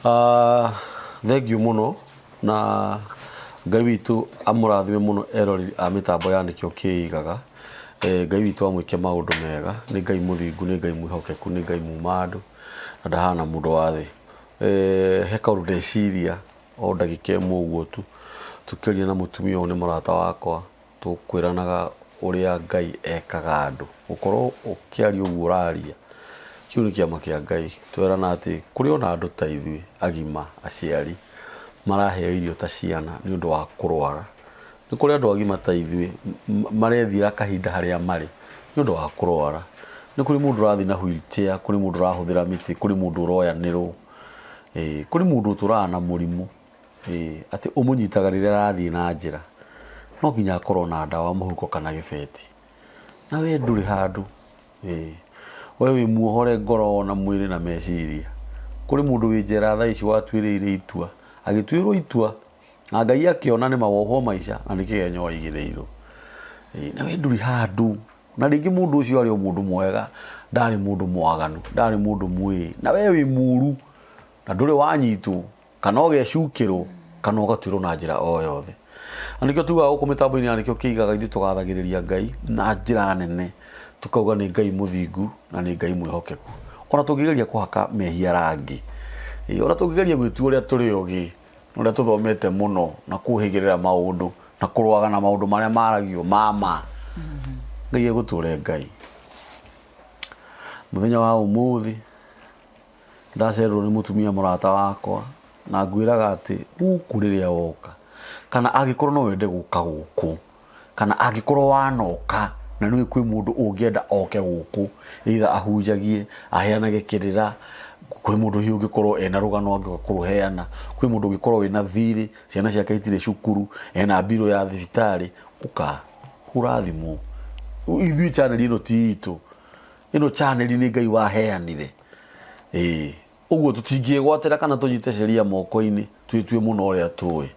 Thengiũ mũno na Ngai witũ amũrathime mũno eroreri a mĩtambo ya Nĩkĩo Kĩigaga. Ngai witũ amwĩke maũndũ mega. Nĩ Ngai mũthingu, nĩ Ngai mwĩhokeku, nĩ Ngai muma andũ na ndahana mũndũ wa thĩ. He kaũndũ ndeciria o ndagĩka ĩmwe ũguo tu tũkĩaria na mũtumia ũyũ nĩ mũrata wakwa tũkwĩranaga ũrĩa Ngai ekaga andũ. Gũkorwo ũkĩaria ũguo ũraria kĩu nĩ kĩama kĩa Ngai. Twerana atĩ kũrĩ ona andũ ta ithuĩ agima aciari maraheo irio ta ciana nĩ ũndũ wa kũrwara. Nĩ kũrĩ andũ agima ta ithuĩ marethiĩra kahinda harĩa marĩ nĩ ũndũ wa kũrwara. Nĩ kũrĩ mũndũ ũrathiĩ na wheelchair, kũrĩ mũndũ ũrahũthĩra mĩtĩ, kũrĩ mũndũ ũroyanĩrwo, kũrĩ mũndũ ũtũraga na mũrimũ atĩ ũmũnyitaga rĩrĩa arathiĩ na njĩra. No nginya akorwo na ndawa mũhuko kana gĩbeti. Na we ndũrĩ handũ. We wĩ muohore ngoro na mwĩrĩ na meciria. Kũrĩ mũndũ wĩ njera thaa ici watuĩrĩire itua. Agĩtuĩrwo itua na Ngai akĩona nĩma wohwo maica na nĩ kĩgenyo waigĩrĩirwo. Na we ndũrĩ handũ. Na rĩngĩ mũndũ ũcio arĩ o mũndũ mwega, ndarĩ mũndũ mwaganu, ndarĩ mũndũ mwĩĩ. Na we wĩ mũru na ndũrĩ wanyitwo kana ũgecukĩrwo kana ũgatuĩrwo na njĩra o yothe. Na nĩkĩo tugaga gũkũ mĩtambo-inĩ ya Nĩkĩo Kĩigaga ithuĩ tũgathagĩrĩria Ngai na njĩra nene, tũkauga nĩ Ngai mũthingu na nĩ Ngai mwĩhokeku. Ona tũngĩgeria kũhaka mehia rangi, ona tũngĩgeria gwĩtua ũrĩa tũrĩ ogĩ, na ũrĩa tũthomete mũno na kũhĩgĩrĩra maũndũ na kũrũaga na maũndũ marĩa maragio ma ma, Ngai egũtũre Ngai. Mũthenya wa ũmũthĩ ndacererwo nĩ mũtumia mũrata wakwa na ngwĩraga atĩ gũkũ rĩrĩa woka kana angĩkorwo no wende gũka gũkũ kana angĩkorwo wanoka na nĩũĩ kwĩ mũndũ ũngĩenda oke gũkũ either ahunjagie aheanage kĩrĩra kwĩ mũndũ hihi ũngĩkorwo ena rũgano angĩũka kũrũheana kwĩ mũndũ ũngĩkorwo wĩna thirĩ ciana ciake itirĩ cukuru ena mbirũ ya thibitarĩ ũka hũra thimũ ithuĩ channel ĩno ti itũ ĩno channel nĩ Ngai waheanire ĩĩ ũguo tũtingĩgwatĩra kana tũnyite sheria moko-inĩ twĩtue mũno ũrĩa tũĩ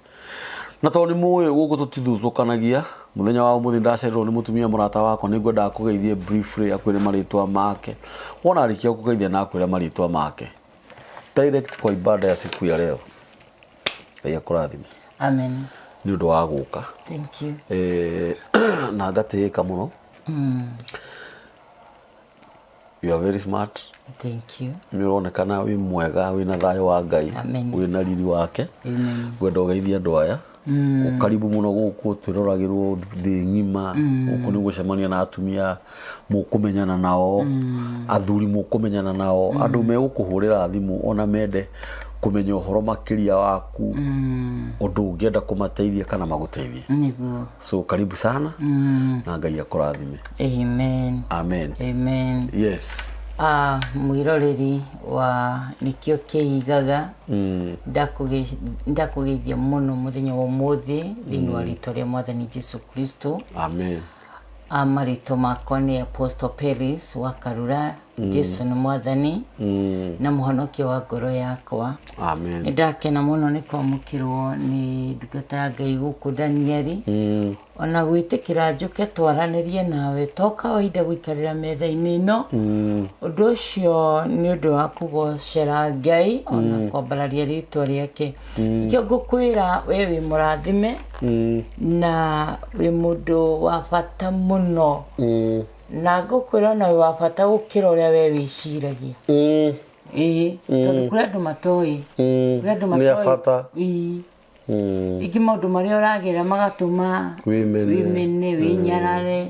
na tondũ nĩ mũĩ gũkũ tũtithutũkanagia mũthenya wa ũmũthĩ ndacererwo nĩ mũtumia mũrata wakwa nĩ ngwendaga kũgeithie briefly akwĩre marĩtwa make wona arĩkia kũgeithia na akwĩra marĩtwa make direct kwa ibada ya siku ya leo Ngai akũrathime Amen. nĩ ũndũ wa gũka Thank you. Na ngatĩĩka mũno. You are very smart. Thank you. Nĩ ũronekana wĩ mwega wĩna thayũ wa Ngai Amen. wĩna riri wake. Amen. Ngwenda ũgeithie andũ aya. Ũkaribu mũno gũkũ twĩroragĩrwo thĩ ng'ima. Gũkũ nĩ ũgũcemania na atumia mũkũmenyana nao, athuri mũkũmenyana nao, andũ megũkũhũrĩra thimũ ona mende kũmenya ũhoro makĩria waku, ũndũ ũngĩenda kũmateithia kana magũteithie. Nĩguo. So karibu sana na Ngai akũrathime. Amen. Amen. Amen. Yes. Mwĩroreri wa Nĩkĩo Kĩigaga, ndakũgeithia mũno mũthenya wa ũmũthĩ thĩinĩ wa rĩtwa rĩa Mwathani Jesu Kristo. Amen. Marĩtwa makwa nĩ Apostle Peris wa Karura. Jesu nĩ Mwathani na mũhonokia wa ngoro yakwa. Amen. Nĩ ndakena mũno nĩ kwamũkĩrwo nĩ ndungata ya Ngai gũkũ Danieli. Ona gwĩtĩkĩra njũke twaranĩrie nawe to kawaida gũikarĩra metha-inĩ ĩno. Ũndũ ũcio nĩ ũndũ wa kũgocera Ngai ona kwambararia rĩtwa rĩake. Nĩkĩo ngũkwĩra we wĩ mũrathime na wĩ mũndũ wa bata mũno. Na ngũkwĩra ona wĩ wa bata gũkĩra ũrĩa we wĩciragia. Ĩĩ, tondũ kũrĩ andũ matoĩ. Kũrĩ andũ Nĩ a matoĩ. bata. Ĩĩ. Ingĩ maũndũ marĩa ũragera magatũma Wĩmene. wĩmene, wĩnyarare.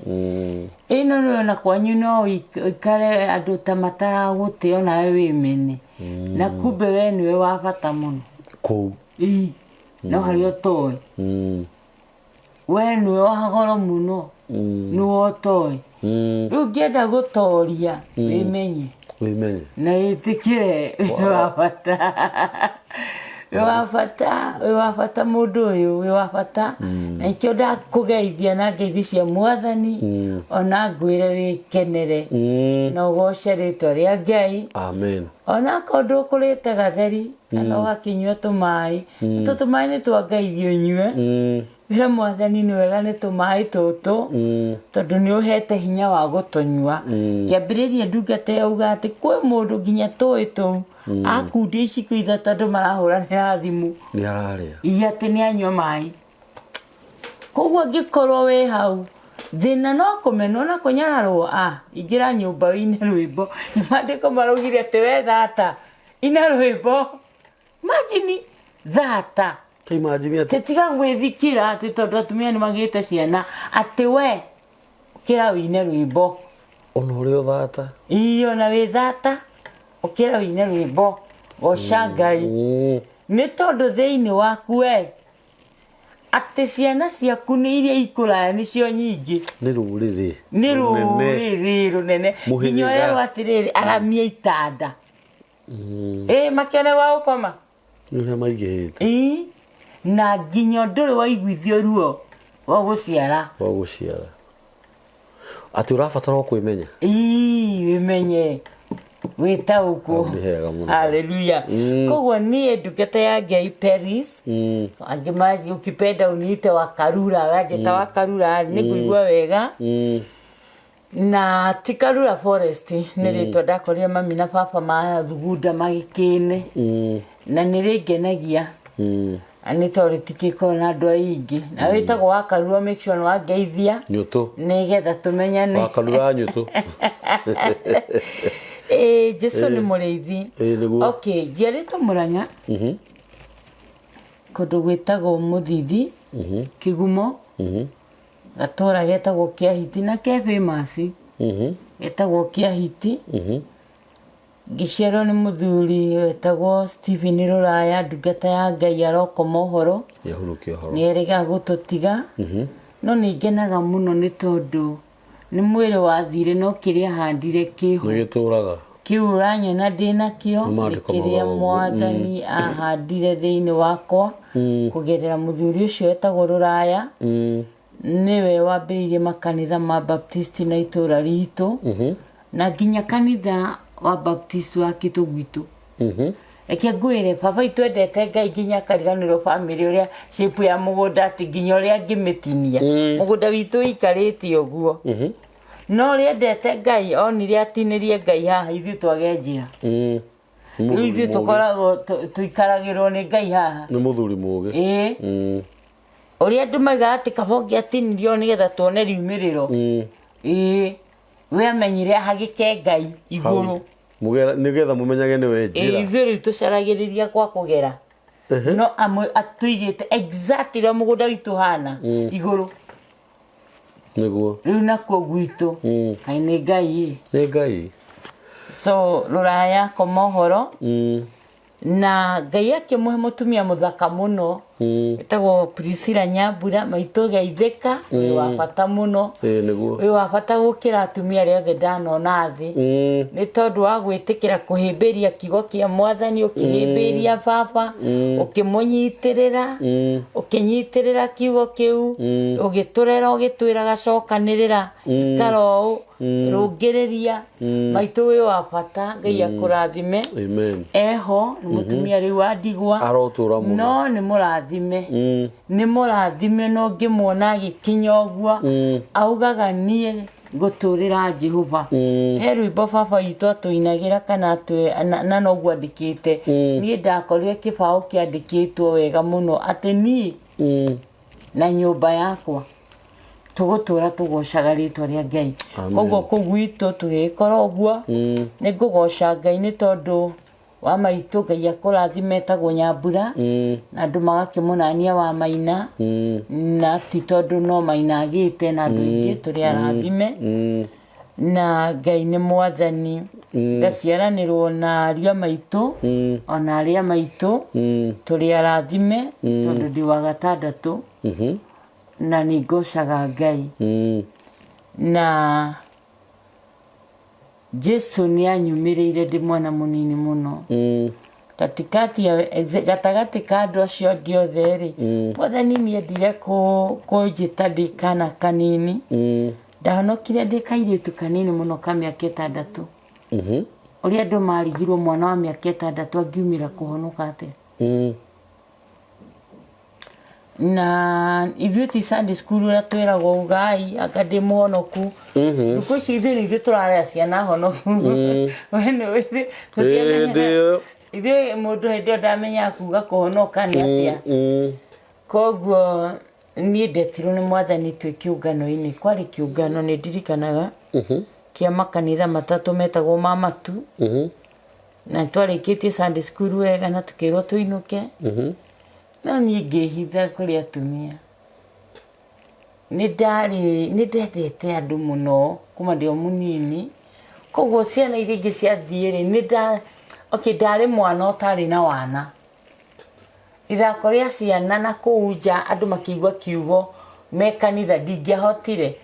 Ĩĩ no rĩu ona kwanyu no ũikare andũ ta mataragũtĩa onawe wĩmene. Na kumbe we nĩwe wa bata mũno. Kũu. Ĩĩ. No harĩa ũtoĩ. We nĩwe wa goro mũno. Nĩwe ũtoĩ. Rĩu ũngĩenda gũtoria wĩmenye. Wĩmenye. Na wĩtĩkĩre wĩ wa bata. Wĩ wa bata, wĩ wa bata mũndũ ũyũ, wĩ wa bata. Na nĩkĩo ndakũgeithia na ngeithi cia Mwathani, ona ngwĩre wĩkenere. Na ũgoce rĩtwa rĩa Ngai. Amen. Ona akorwo ndũkũrĩte gatheri, kana ũgakĩnyua tũmaĩ. Tũ tũmaĩ nĩ twa Ngai thiĩ ũnyue. Wĩre Mwathani nĩ wega nĩ tũmaĩ tũtũ, tondũ nĩ ũhete hinya wa gũtũnyua. Kĩambĩrĩria ndungata yauga atĩ kwĩ mũndũ nginya tũĩ tũu. Akundia iciko ithatũ andũ marahũranĩra thimũ. Nĩ ararĩa. Ii atĩ nĩ anyua maĩ. Koguo angĩkorwo wĩ hau thĩna no kũmenwo na kũnyararwo, ah, ingĩra nyũmba wĩine rwĩmbo. Nĩ maandĩko maraugire atĩ we thata ina rwĩmbo. Imagine thata. Ta imagine atĩ Tiga gwĩthikĩra atĩ tondũ atumia nĩ magĩte ciana atĩ we ũkĩra wĩine rwĩmbo. Ona ũrĩ o thata. Ii ona wĩ thata ũkĩra wĩine rwĩmbo goca Ngai. Nĩ tondũ thĩinĩ waku we atĩ ciana ciaku nĩ iria ikũraya nĩcio nyingĩ. Nĩ rũrĩrĩ. Nĩ rũrĩrĩ rũnene. Mũhĩrĩga. Nginya ũrerwo atĩrĩrĩ aramia itanda. Ĩ makĩone gwa gũkoma. Nĩ ũrĩa maingĩhĩte. Ĩ na nginya ndũrĩ waiguithio ruo rwa gũciara. Rwa gũciara. Atĩ ũrabatara o kwĩmenya. Ĩ wĩmenye wĩtaũkwo. Hau nĩ hega mũno. Haleluya. Koguo niĩ ndungata ya Ngai Paris. Angĩ ukipenda uniite wa Karura, wanjĩta wa Karura nĩ ngũigua wega. Na ti Karura Forest nĩ rĩtwa ndakorire mami na baba mathugunda magĩkĩne. Na nĩ rĩngenagia. Na nĩ tondũ rĩtikĩkoragwo na andũ aingĩ. Na wĩtagwo wa Karura make sure nĩ wangeithia. Nyũtũ. Nĩgetha tũmenyane. Wa Karura nyũtũ. Ĩĩ Jesu nĩ mũrĩithi. Ĩĩ nĩguo. Okay, njiarĩtwo Mũrang'a. Kũndũ gwĩtagwo Mũthithi, Kĩgumo. Gatũra getagwo Kĩahiti na ke famous. Getagwo Kĩahiti. Ngĩciarwo nĩ mũthuri wetagwo Stephen Rũraya, ndungata ya Ngai arokoma ũhoro. Nĩahurũkia ũhoro. Nĩerĩga gũtũtiga. No nĩ ngenaga mũno nĩ tondũ nĩ mwĩrĩ wathire no kĩrĩa ahandire kĩho. Nĩgĩtũraga. Kĩu ũranyona ndĩnakĩo Nĩ nĩ maandĩko kĩrĩa maugaga ũguo. mwathani ahandire thĩinĩ wakwa kũgerera mũthuri ũcio wetagwo Rũraya. Nĩwe wambĩrĩirie makanitha ma Baptist na itũra ritũ. Na nginya kanitha wa Baptist wakĩtwo gwitũ. Reke ngwĩre baba witũ endete Ngai nginya akariganĩrwo bamĩrĩ ũrĩa shape ya mũgũnda atĩ nginya ũrĩa angĩmĩtinia. Mũgũnda witũ ũikarĩte ũguo. No ũrĩa endete Ngai onire atinĩrie Ngai haha ithuĩ twage njĩra. Rĩu ithuĩ tũkoragwo tũikaragĩrwo nĩ Ngai haha. Nĩ mũthuri mũgĩ. Ĩĩ. Ũrĩa andũ maugaga atĩ kaba ũngĩatinirio nĩgetha tuone riumĩrĩro. Ĩĩ. We amenyire ahagĩke Ngai igũrũ. Nĩgetha mũmenyage nĩwe njĩra. Ĩĩ, ithuĩ rĩu tũcaragĩrĩria gwa kũgera. No amwe atũigĩte exactly ũrĩa mũgũnda witũ ũhana igũrũ. Nĩguo. Rĩu nakuo gwitũ. Kaĩ nĩ Ngai ĩ. Nĩ Ngai. So Rũraya koma ũhoro. Na Ngai akĩmũhe mũtumia mũthaka mũno. Etagwo Priscilla Nyambura, maitũ geithĩka, wĩ wa bata mũno. Ĩĩ nĩguo. Wĩ wa bata gũkĩra atumia arĩa othe ndanona thĩ. Nĩ tondũ wa gwĩtĩkĩra kũhĩmbĩria kiugo kĩa mwathani, ũkĩhĩmbĩria baba, ũkĩmũnyitĩrĩra, ũkĩnyitĩrĩra kiugo kĩu, ũgĩtũrera ũgĩtwĩraga cokanĩrĩra, ikara ũũ, rũngĩrĩria. Maitũ wĩ wa bata, Ngai akũrathime. Amen. Eho nĩ mũtumia rĩu wa ndigwa. Arotũra mũno. No nĩ mũrathime. Nĩ mũrathime no ngĩmuona agĩkinya ũguo. Augaga niĩ ngũtũrĩra Jehova. He rwĩmbo baba witũ atũinagĩra kana na noguo andĩkĩte. Niĩ ndakorire kĩbaũ kĩandĩkĩtwo wega mũno atĩ niĩ na nyũmba yakwa tũgũtũra tũgocaga rĩtwa rĩa Ngai. Koguo kũu gwitũ tũgĩgĩkora ũguo. Nĩ ngũgoca Ngai nĩ tondũ wa maitũ Ngai akũrathime etagwo Nyambura. Na andũ magakĩmũnania wa Maina. Na ti tondũ no Maina agĩte na andũ aingĩ tũrĩ arathime. Na Ngai nĩ mwathani. Ngaciaranĩrwo na ariũ a maitũ ona arĩa maitũ tũrĩ arathime tondũ ndĩ wa gatandatũ. Na nĩ ngocaga Ngai. Na Jesu nĩ anyumĩrĩire ndĩ mwana mũnini mũno. Katikati ya gatagatĩ ka andũ acio angĩ othe rĩ, mwathani nĩ endire kũnjĩta ndĩ kana kanini. Ndahonokire ndĩ kairĩtu kanini mũno ka mĩaka ĩtandatũ. Ũrĩa andũ marigirwo mwana wa mĩaka ĩtandatũ angiumĩra kũhonoka atĩa. Na ithuĩ ti Sunday school ũrĩa twĩragwo ugai anga ndĩ mũhonoku. Thikũ ici ithuĩ nĩ ithuĩ tũrarera ciana honoku. We nĩ Hĩndĩ ĩyo. Ithuĩ mũndũ hĩndĩ ĩyo ndamenyaga kuga kũhonoka nĩ atĩa. Koguo niĩ ndetirwo nĩ mwathani twĩ kĩũngano-inĩ. Kwarĩ kĩũngano nĩ ndirikanaga kĩa makanitha matatũ metagwo ma matu. Na twarĩkĩtie Sunday school wega na tũkĩrwo tũinũke. No niĩ ngĩhitha kũrĩ atumia. Nĩ ndarĩ nĩ ndendete andũ mũno kuma ndĩ o mũnini. Koguo ciana iria ingĩ ciathiĩ rĩ, nĩ nda okay ndarĩ mwana ũtarĩ na wana. Ithako rĩa ciana na kũu nja andũ makĩigua kiugo me kanitha ndingĩahotire.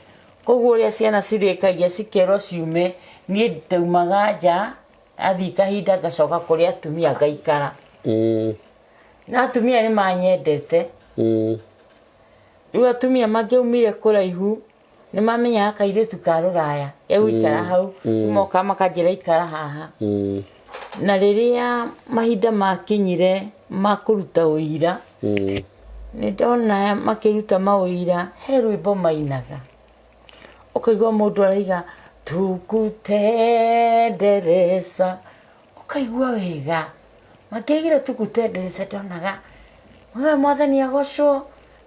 Koguo ũrĩa ciana cirĩkagia cikerwo ciume, niĩ ndaumaga nja, athiĩ kahinda ngacoka kũrĩ atumia ngaikara. Na atumia nĩ manyendete. Rĩu atumia mangĩaumire kũraihu, nĩ mamenyaga kairĩtu ka rũraya gegũikara hau, mokaga makanjĩra ikara haha. Na rĩrĩa mahinda makinyire ma kũruta ũira, nĩ ndona makĩruta maũira, he rwĩmbo mainaga. Ũkaigua mũndũ araiga tukutenderesa, ũkaigua wega. Makĩaigire tukutenderesa ndonaga, mwathani agocwo.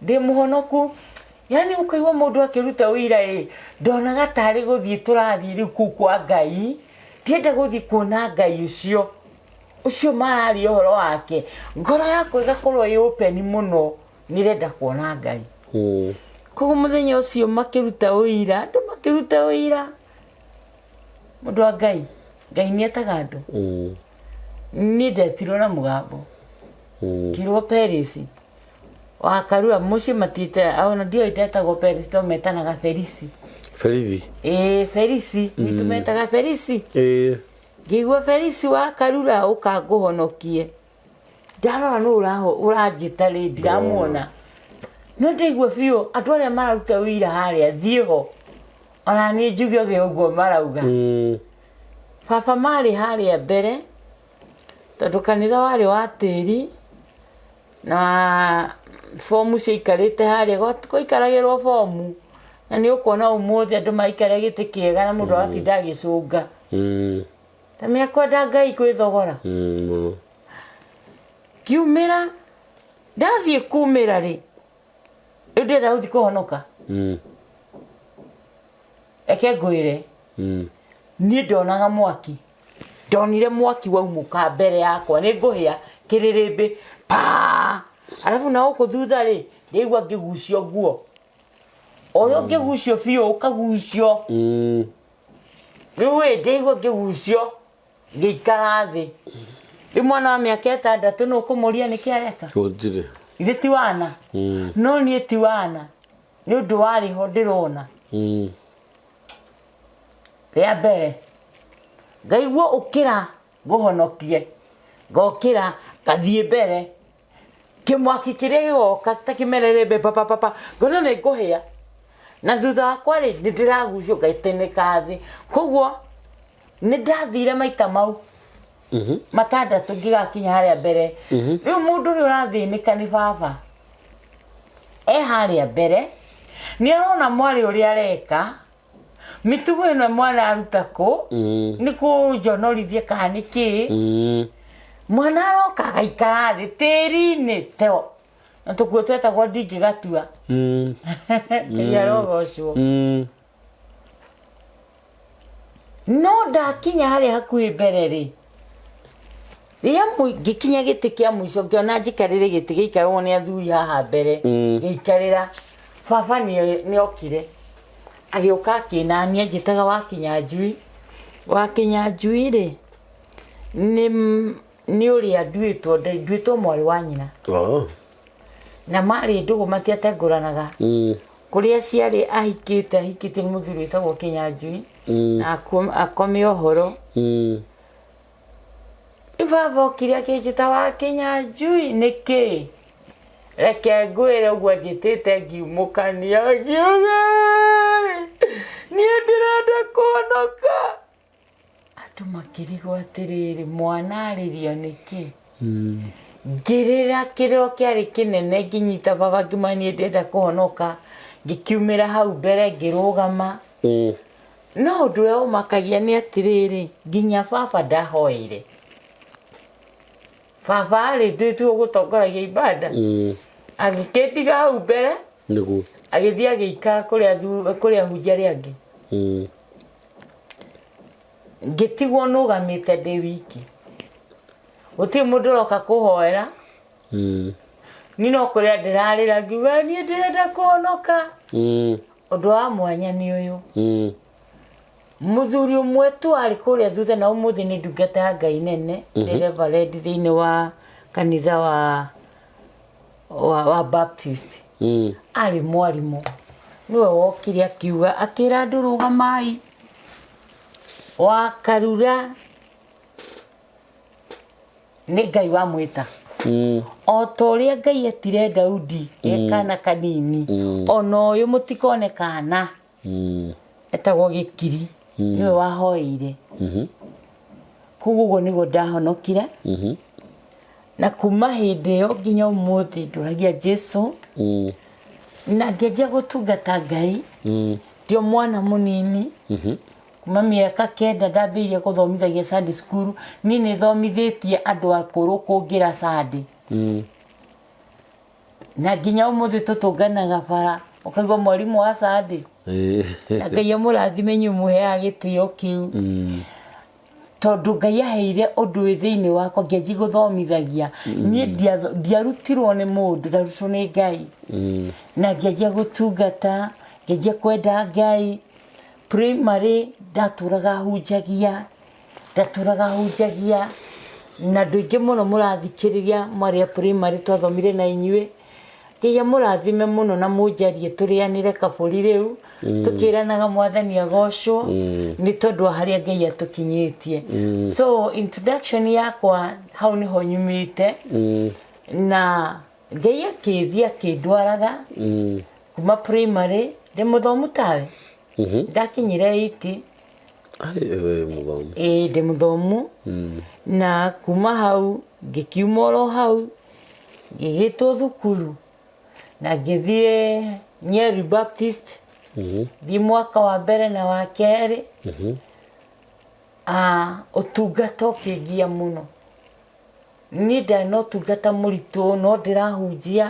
Ndĩ mũhonoku. Yaani ũkaigua mũndũ akĩruta ũira ĩ, ndonaga tarĩ gũthiĩ tũrathiĩ rĩu kũu kwa Ngai, ndienda gũthiĩ kuona Ngai ũcio, ũcio mararia ũhoro wake. Ngoro yakwa ĩgakorwo ĩ open mũno, nĩ ĩrenda kuona Ngai. Koguo mũthenya ũcio makĩruta ũira, andũ makĩruta ũira, mũndũ wa Ngai, Ngai nĩ etaga andũ. Niĩ ndetirwo na mũgambo, ngĩrwo Paris. Wa Karua mũciĩ matiĩte ona ndiũĩ ndetagwo Perisi to metanaga Felisi. Berithi. Ĩĩ Felisi, gwitũ metaga Felisi. Ĩĩ. Ngĩigua Felisi wa Karura ũka ngũhonokie. Ndarora nũ ũranjĩta rĩ ndiramuona. No ndaigua biũ andũ arĩa mararuta wĩira harĩa thiĩ ho. Ona niĩ njuge ũgĩ ũguo marauga. Baba marĩ harĩa mbere tondũ kanitha warĩ wa tĩri na bomu ciaikarĩte harĩa, gwaikaragĩrwo bomu, na nĩ ũkuona ũmũthĩ andũ maraikarĩra gĩtĩ kĩega na mũndũ aratinda agĩcũnga. Ta mĩakwenda Ngai kwĩ thogora. Mũno. Ngiumĩra, ndathiĩ kumĩra rĩ, rĩu ndĩrenda gũthiĩ kũhonoka. Reke ngwĩre, niĩ ndonaga mwaki. Ndonire mwaki waumũka mbere yakwa nĩ ngũhĩa kĩrĩrĩmbĩ paa arabu na gũkũ thutha rĩ ndĩigua ngĩgucio nguo ũrĩa ũngĩgucio biũ ũkagucio rĩu ĩ ndĩigua ngĩgucio ngĩikara thĩ rĩu mwana wa mĩaka ĩtandatũ nũ ũkũmũria nĩkĩ areka Gũtirĩ. ithe ti wana no niĩ ti wana nĩ ũndũ warĩ ho ndĩrona Rĩa mbere, ngaigua ũkĩra ngũhonokie, ngokĩra ngathiĩ mbere, kĩmwaki kĩrĩa gĩgoka ta kĩmererembe papapapa, ngona nĩ ngũhĩa. Na thutha wakwa rĩ, nĩ ndĩragucio ngaitĩnĩka thĩ. Koguo nĩ ndathire maita mau matandatũ ngĩgakinya harĩa mbere. Rĩu mũndũ ũrĩa ũrathĩnĩka nĩ baba. E harĩa mbere, nĩ arona mwarĩ ũrĩa areka, mĩtugo ĩno mwana aruta kũ nĩ kũnjonorithia kana nĩ kĩ mwana aroka agaikara thĩ tĩri-inĩ to na tũkuo twetagwo ndingĩgatua Ngai arogocwo no ndakinya harĩa hakuhĩ mbere rĩ rĩrĩa ngĩkinya gĩtĩ kĩa mũico ngĩona njikarĩre gĩtĩ gĩikaragwo nĩ athuri haha mbere ngĩikarĩra baba nĩ okire Agĩũka akĩnania anjĩtaga wa Kĩnyanjui. Wa Kĩnyanjui rĩ, nĩ nĩ ũrĩa nduĩtwo, nduĩtwo mwarĩ wa nyina. Oh. Na marĩ ndũgũ matiatengũranaga. Kũrĩa ciarĩ ahikĩte, ahikĩtio nĩ mũthuri wĩtagwo Kĩnyanjui, na akome ũhoro. Rĩu baba okire akĩnjĩta wa Kĩnyanjui nĩkĩ? Reke ngwĩre ũguo anjĩtĩte ngiumũkania ngiuga niĩ ndĩrenda kũhonoka. Andũ makĩrigwo atĩrĩrĩ mwana arĩrio nĩkĩ? Ngĩrĩra kĩrĩro kĩarĩ kĩnene ngĩnyita baba ngĩmwĩra niĩ ndĩrenda kũhonoka. Ngĩkiumĩra hau mbere ngĩrũgama. No ũndũ ũrĩa ũmakagia nĩ atĩrĩrĩ, nginya baba ndahoeire. Baba rĩ, ndĩ ũgũtongoragia ibada. Agĩkĩndiga hau mbere. Nĩguo. Agĩthiĩ agĩikara kũrĩa kũrĩa ahunjia arĩa angĩ. Ngĩtigwo nũgamĩte ndĩ wiki, gũtirĩ mũndũ ũroka kũhoera. Niĩ no kũrĩa ndĩrarĩra ngiuga niĩ ndĩrenda kũhonoka. Ũndũ wa mwanya nĩ ũyũ, mũthuri ũmwe tu arĩ kũrĩa thutha, na ũmũthĩ nĩ ndungata ya Ngai nene, nĩ reverend thĩinĩ wa kanitha wa Baptist. Arĩ mwarimũ, nĩwe wokire akiuga, akĩra andũ, "Rũgamai wa Karura, nĩ Ngai wamwĩta." O ta ũrĩa Ngai etire Daudi e kana kanini, ona ũyũ mũtikone kana etagwo Gĩkiri, nĩwe wahoeire. Koguo ũguo nĩguo ndahonokire, na kuma hĩndĩ ĩyo nginya ũmũthĩ ndũragia Jesu. Na ngĩanjia gũtungata Ngai ndio mwana mũnini. Kuma mĩaka 9 ndambĩrĩirie gũthomithagia Sunday school. Niĩ nĩ thomithĩtie andũ akũrũ kũngĩra Sunday. Na nginya ũmũthĩ tũtũnganaga bara, ũkaigua mwarimũ wa Sunday. Na Ngai amũrathime inyuĩ mũheaga gĩtĩo kĩu, tondũ Ngai aheire ũndũ wĩ thĩinĩ wakwa, ngĩanjia gũthomithagia. Niĩ ndiarutirwo nĩ mũndũ, ndarutirwo nĩ Ngai. Na ngĩanjia gũtungata, ngĩanjia kwenda Ngai. Primary ndatũraga hunjagia, ndatũraga hunjagia, na andũ aingĩ mũno mũrathikĩrĩria mwarĩ a primary twathomire na inyuĩ. Ngai amũrathime mũno na mũnjarie tũrĩanĩre kabũri rĩu, tũkĩranaga Mwathani agocwo nĩ tondũ wa harĩa Ngai atũkinyĩtie. So introduction yakwa hau nĩho nyumĩte. Na Ngai akĩthiĩ akĩndwaraga kuma primary ndĩ mũthomu tawe. Ndakinyire 80. Ai, we mũthomu. Ĩĩ, ndĩ mũthomu. Na kuma hau ngĩkiuma oro hau, ngĩgĩtwo thukuru na ngĩthiĩ Nyeri Baptist. Thiĩ mwaka wa mbere na wa kerĩ. Ah, ũtungata ũkĩngia mũno. Niĩ ndarĩ na ũtungata mũritũ, no ndĩrahunjia.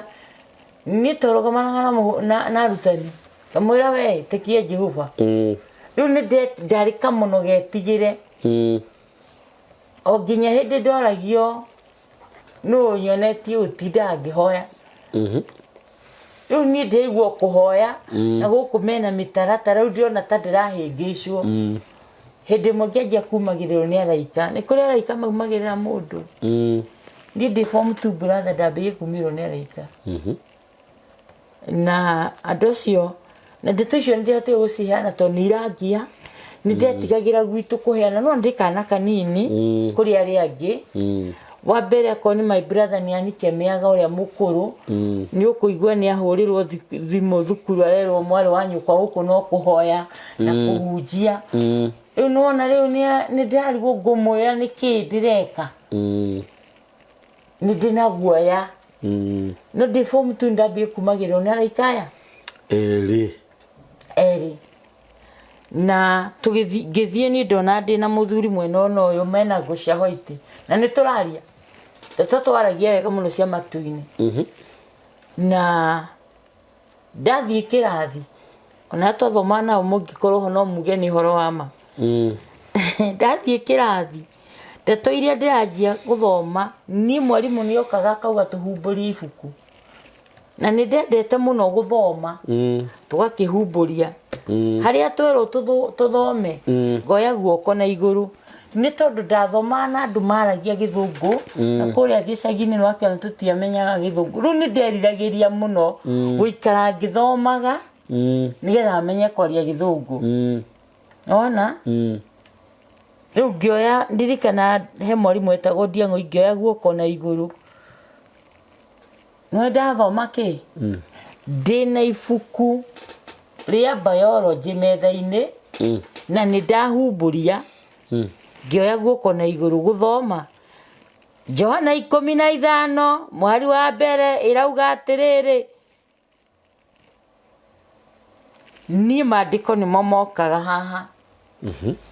Niĩ twarũgamanaga na arutani, ngamwĩra, "We ĩtĩkia Jehova." Rĩu nĩ ndarĩ kamũno getigĩre. O nginya hĩndĩ ndoragio nũ nyonetie ũtindaga ngĩhoya. Rĩu niĩ ndĩraigua kũhoya na gũkũ mena mĩtaratara, rĩu ndĩrona ta ndĩrahĩngĩcwo. Hĩndĩ ĩmwe ngĩanjia kumagĩrĩrwo nĩ araika. Nĩ kũrĩ araika maumagĩrĩra mũndũ. Niĩ ndĩ form 2, brother, ndambĩrĩirie kumĩrwo nĩ araika. Na andũ acio na ndeto icio nĩ ndĩhotire gũciheana tondũ nĩ irangia. Nĩ ndetigagĩra gwitũ kũheana, no ndĩ kana kanini kũrĩ arĩa angĩ. Wa mbere akorwo nĩ my brother, nĩ anikemeaga ũrĩa mũkũrũ. Nĩ ũkũigua nĩ ahũrĩrwo thimũ thukuru, arerwo mwarĩ wa nyũkwa gũkũ no kũhoya na kũhunjia. Rĩu nĩwona rĩu nĩ ndĩrarigwo ngũmwĩra nĩkĩĩ ndĩreka. Nĩ ndĩ na guoya. No ndĩ form 2 ndambie kumagĩrĩrwo nĩ araika aya. Erĩ. Erĩ. Na tũgĩthiĩ, ngĩthiĩ niĩ ndona ndĩ na mũthuri mwena ũna ũyũ mena nguo cia white, na nĩ tũraria ndeto, twaragia wega mũno cia matu-inĩ. Na ndathiĩ kĩrathi, ona twathoma nao, mũngĩkorwo ho no muge nĩ ũhoro wa ma. Ndathiĩ kĩrathi, ndeto iria ndĩranjia gũthoma niĩ, mwarimũ nĩ okaga akauga tũhumbũrie ibuku, na nĩ ndendete mũno gũthoma. Tũgakĩhumbũria harĩa twerwo tũthome, ngoya guoko na igũrũ, nĩ tondũ ndathomaga na andũ maragia Gĩthũngũ, na kũrĩa gĩcagi-inĩ nĩwakĩona tũtiamenyaga Gĩthũngũ. Rĩu nĩ nderiragĩria mũno gũikara ngĩthomaga nĩgetha menye kwaria Gĩthũngũ. Wona rĩu ngĩoya, ndirikana he mwarimũ etagwo Ndiang'o, ingĩoya guoko na igũrũ no ndathoma kĩ ndĩna ibuku rĩa biology metha-inĩ, na nĩ ndahumbũria, ngĩoya guoko na igũrũ gũthoma Johana 15 mũhari wa mbere, ĩrauga atĩrĩrĩ, niĩ maandĩko nĩmo mokaga haha.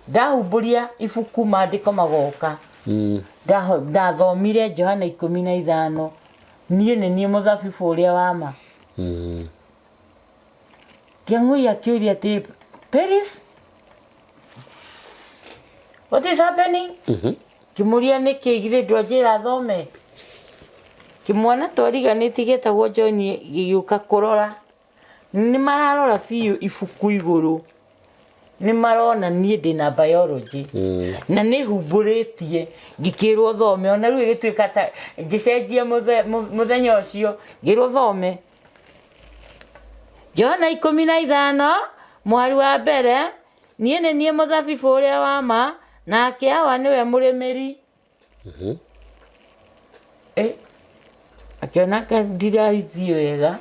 Ndahumbũria ibuku, maandĩko magoka. Ndathomire Johana 15, niĩ nĩ niĩ mũthabibũ ũrĩa wa ma. Kĩang'ui akĩũria atĩ, Peris, what is happening? Ngĩmũria nĩkĩ githĩ ndwanjĩra thome. Kĩmwana twariganĩtie gĩetagwo John gĩgĩũka kũrora. Nĩ mararora biũ ibuku igũrũ. Nĩ marona niĩ ndĩna biology. Na nĩ humbũrĩtie ngĩkĩrwo thome ona rĩu ĩgĩtuĩka ta ngĩcenjia mũthenya ũcio ngĩrwo thome. Johana 15 mũhari wa mbere, niĩ nĩ niĩ mũthabibũ ũrĩa wa ma, nake Awa nĩwe mũrĩmĩri. Eh, akĩona ka ndirathiĩ wega,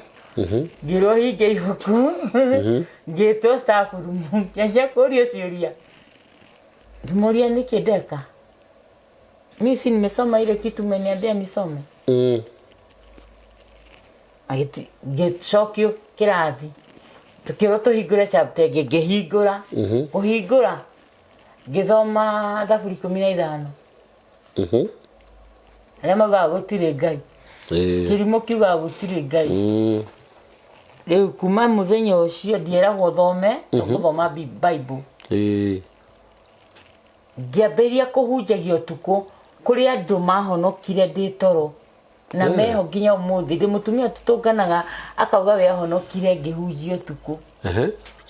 ngĩrwo hinge ibuku, ngĩtwo staff room, ngĩanjia kũrio ciũria, ngĩmũria nĩkĩ ndeka, mi si nimesoma ile kitu umeniambia nisome. Ngĩcokio kĩrathi, tũkĩrwo tũhingũre chapter ĩngĩ, ngĩhingũra, kũhingũra ngĩthoma Thaburi 15. Arĩa maugaga gũtirĩ Ngai, kĩrimũ kiugaga gũtirĩ Ngai. Rĩu kuma mũthenya ũcio ndieragwo thome, tũgũthoma Bible. Ngĩambĩrĩria kũhunjagia ũtukũ kũrĩ andũ mahonokire ndĩ toro na meho nginya ũmũthĩ. Ndĩ mũtumia tũtũnganaga akauga we ahonokire ngĩhunjia ũtukũ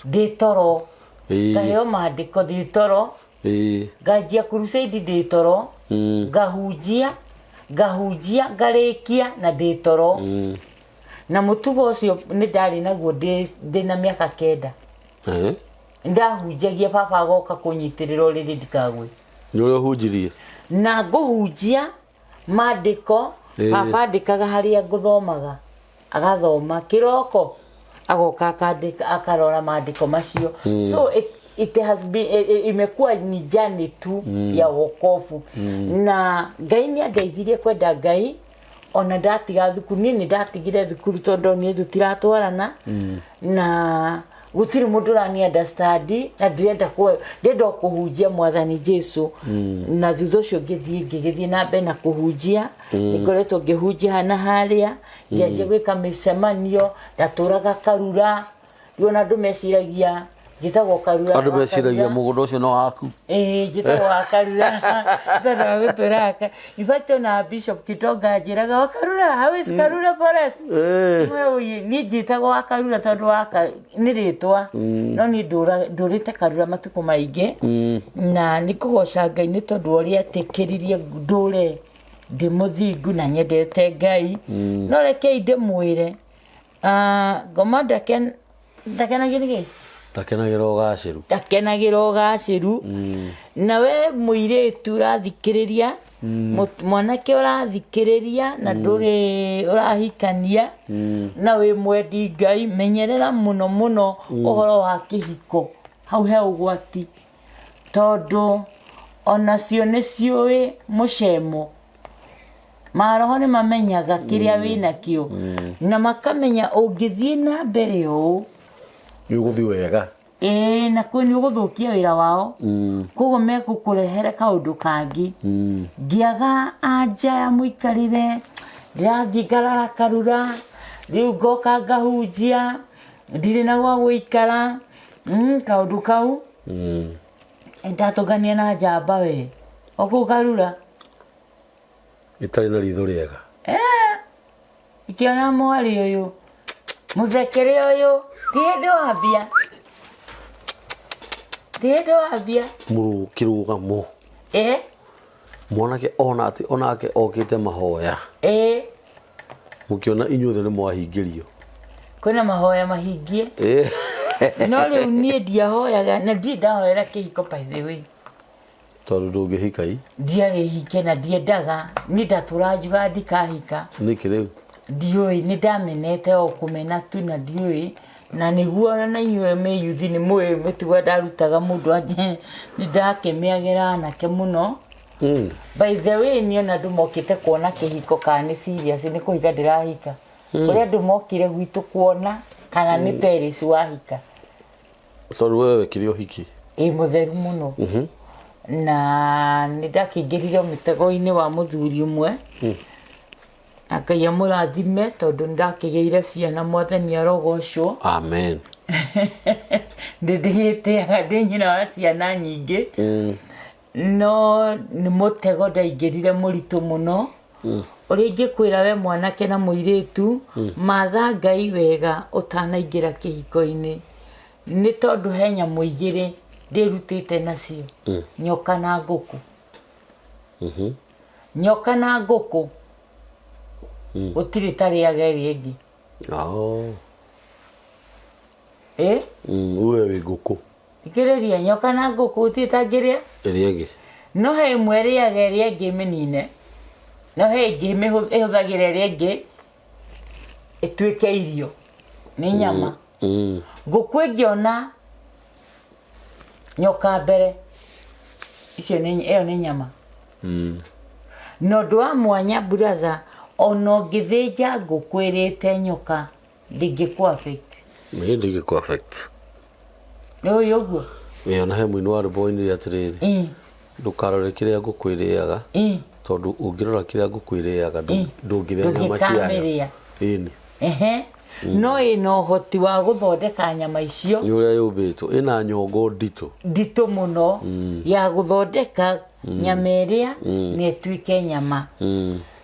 ndĩ toro, ngaheo maandĩko ndĩ toro, nganjia crusade ndĩ toro, ngahunjia ngahunjia ngarĩkia na ndĩ toro. Na mũtugo ũcio nĩ ndarĩ naguo ndĩ na mĩaka 9. Ndahunjagia baba agoka kũnyitĩrĩra ũrĩrĩ ndikagwe. Nĩ ũrĩa ũhunjirie. Na ngũhunjia mandĩko, baba andĩkaga harĩa ngũthomaga, agathoma kĩroko agoka akandĩka, akarora mandĩko macio. So it has been, imekuwa ni journey tu ya wokovu. Na Ngai nĩ andeithirie kwenda Ngai ona ndatiga thukuru. Niĩ nĩ ndatigire thukuru tondũ niĩ tũtiratwarana na gũtirĩ mũndũ ũrani understand, na ndĩrenda ndĩrenda o kũhunjia mwathani Jesu. Na thutha ũcio ngĩthiĩ ngĩgĩthiĩ na mbere na kũhunjia. Nĩ ngoretwo ngĩhunjia haha na harĩa, ngĩanjia gwĩka mĩcemanio. Ndatũraga Karura, rĩu ona andũ meciragia njĩtagwo Karura. Andũ wa meciragia Karura. Mũgũnda ũcio no waku. Ĩĩ, njĩtagwo wa Karura tondũ wa gũtũra aka. In fact, ona Bishop Kitonga anjĩraga, "Wa Karura, how is Karura Forest?" We ũyĩ, niĩ njĩtagwo wa Karura tondũ wa nĩ rĩtwa, no niĩ ndũrĩte Karura matukũ maingĩ. Na nĩ kũgoca Ngai nĩ tondũ wa ũrĩa etĩkĩririe ndũre ndĩ mũthingu na nyendete Ngai. No rekei ndĩmwĩre, ngoma ndakenagio nĩ kĩ? Ndakenagĩra ũgacĩru. Ndakenagĩra ũgacĩru. Na we mũirĩtu ũrathikĩrĩria, mwanake ũrathikĩrĩria na ndũrĩ ũrahikania na wĩ mwendi Ngai, menyerera mũno mũno ũhoro wa kĩhiko. Hau he ũgwati, tondũ onacio nĩ ciũĩ mũcemo. Maroho nĩ mamenyaga kĩrĩa wĩnakĩo na makamenya ũngĩthiĩ na mbere ũũ Nĩ ũgũthiĩ wega. Ĩĩ, na kwĩ nĩ ũgũthũkia wĩra wao, koguo megũkũrehere kaũndũ kangĩ. Ngĩaga anja ya mũikarĩre, ndĩrathiĩ ngarara Karura, rĩu ngoka ngahunjia, ndirĩ na gwa gũikara, kaũndũ kau. Ndatũngania na njamba we o kũu Karura. Ĩtarĩ na ritho rĩega. Ikĩona mwarĩ ũyũ mũthekere ũyũ, ti hĩndĩ wambia, ti hĩndĩ wambia. Mũrũ kĩrũgamo. Mwanake ona atĩ onake okĩte mahoya. Mũkĩona inyuothe nĩ mwahingĩrio. Kwĩna mahoya mahingie. No rĩu niĩ ndiahoyaga na ndirĩ ndahoera kĩhiko, by the way. Tondũ ndũngĩhika i. Ndiarĩ hike na ndiendaga, niĩ ndatũra njugaga ndikahika. Nĩkĩ rĩu? Ndiũĩ, nĩ ndamenete o kũmena tu na ndiũĩ. Na nĩguo na inyuĩ mĩyuthi nĩ mũĩ mĩtugo ndarutaga mũndũ anje, nĩ ndakĩmĩagĩra anake mũno. By the way, niĩ ona andũ mokĩte kuona kĩhiko kana nĩ serious nĩ kũhika ndĩrahika. Kũrĩ andũ mokire gwitũ kuona kana nĩ Paris wahika. Tondũ wewe wekire ũhiki. Ĩ mũtheru mũno. Na nĩ ndakĩingĩrire mũtego-inĩ wa mũthuri ũmwe. Na Ngai amũrathime tondũ nĩ ndakĩgĩire ciana, Mwathani arogocwo. Amen. Ndĩ ndĩgĩtĩaga ndĩ nyina wa ciana nyingĩ. No nĩ mũtego ndaingĩrire mũritũ mũno. Ũrĩa ingĩkwĩra we mwanake na mũirĩtu, matha Ngai wega ũtanaingĩra kĩhiko-inĩ. Nĩ tondũ he nyamũ igĩrĩ ndĩrutĩte nacio, nyoka na ngũkũ. Nyoka na ngũkũ gũtirĩ tarĩaga ĩrĩa ĩngĩ. Oh. Ĩ? We wĩ ngũkũ. Thikĩrĩria, nyoka na ngũkũ gũtirĩ tangĩrĩa ĩrĩa ĩngĩ. No he ĩmwe ĩrĩaga ĩrĩa ĩngĩ ĩmĩnine, no he ĩngĩ ĩhũthagĩra ĩrĩa ĩngĩ ĩtuĩke irio nĩ nyama. Ngũkũ ĩngĩona nyoka mbere, icio nĩ ĩyo nĩ nyama. Na ũndũ wa mwanya brother, ona ũngĩthĩnja ngũkũ ĩrĩte nyoka ndĩngĩkũ affect. Nĩ ndĩngĩkũ affect. Nĩ ũĩ ũguo? Ĩ, ona he mũini wa rwĩmbo wainire atĩrĩrĩ, ndũkarore kĩrĩa ngũkũ ĩrĩaga, tondũ ũngĩrora kĩrĩa ngũkũ ĩrĩaga ndũngĩrĩa nyama ciayo. Ndũngĩkamĩrĩa. Ĩni. Ehe. No ĩna ũhoti wa gũthondeka nyama icio. Nĩ ũrĩa yũmbĩtwo, ĩna nyongo nditũ. Nditũ mũno ya gũthondeka nyama ĩrĩa na ĩtuĩke nyama.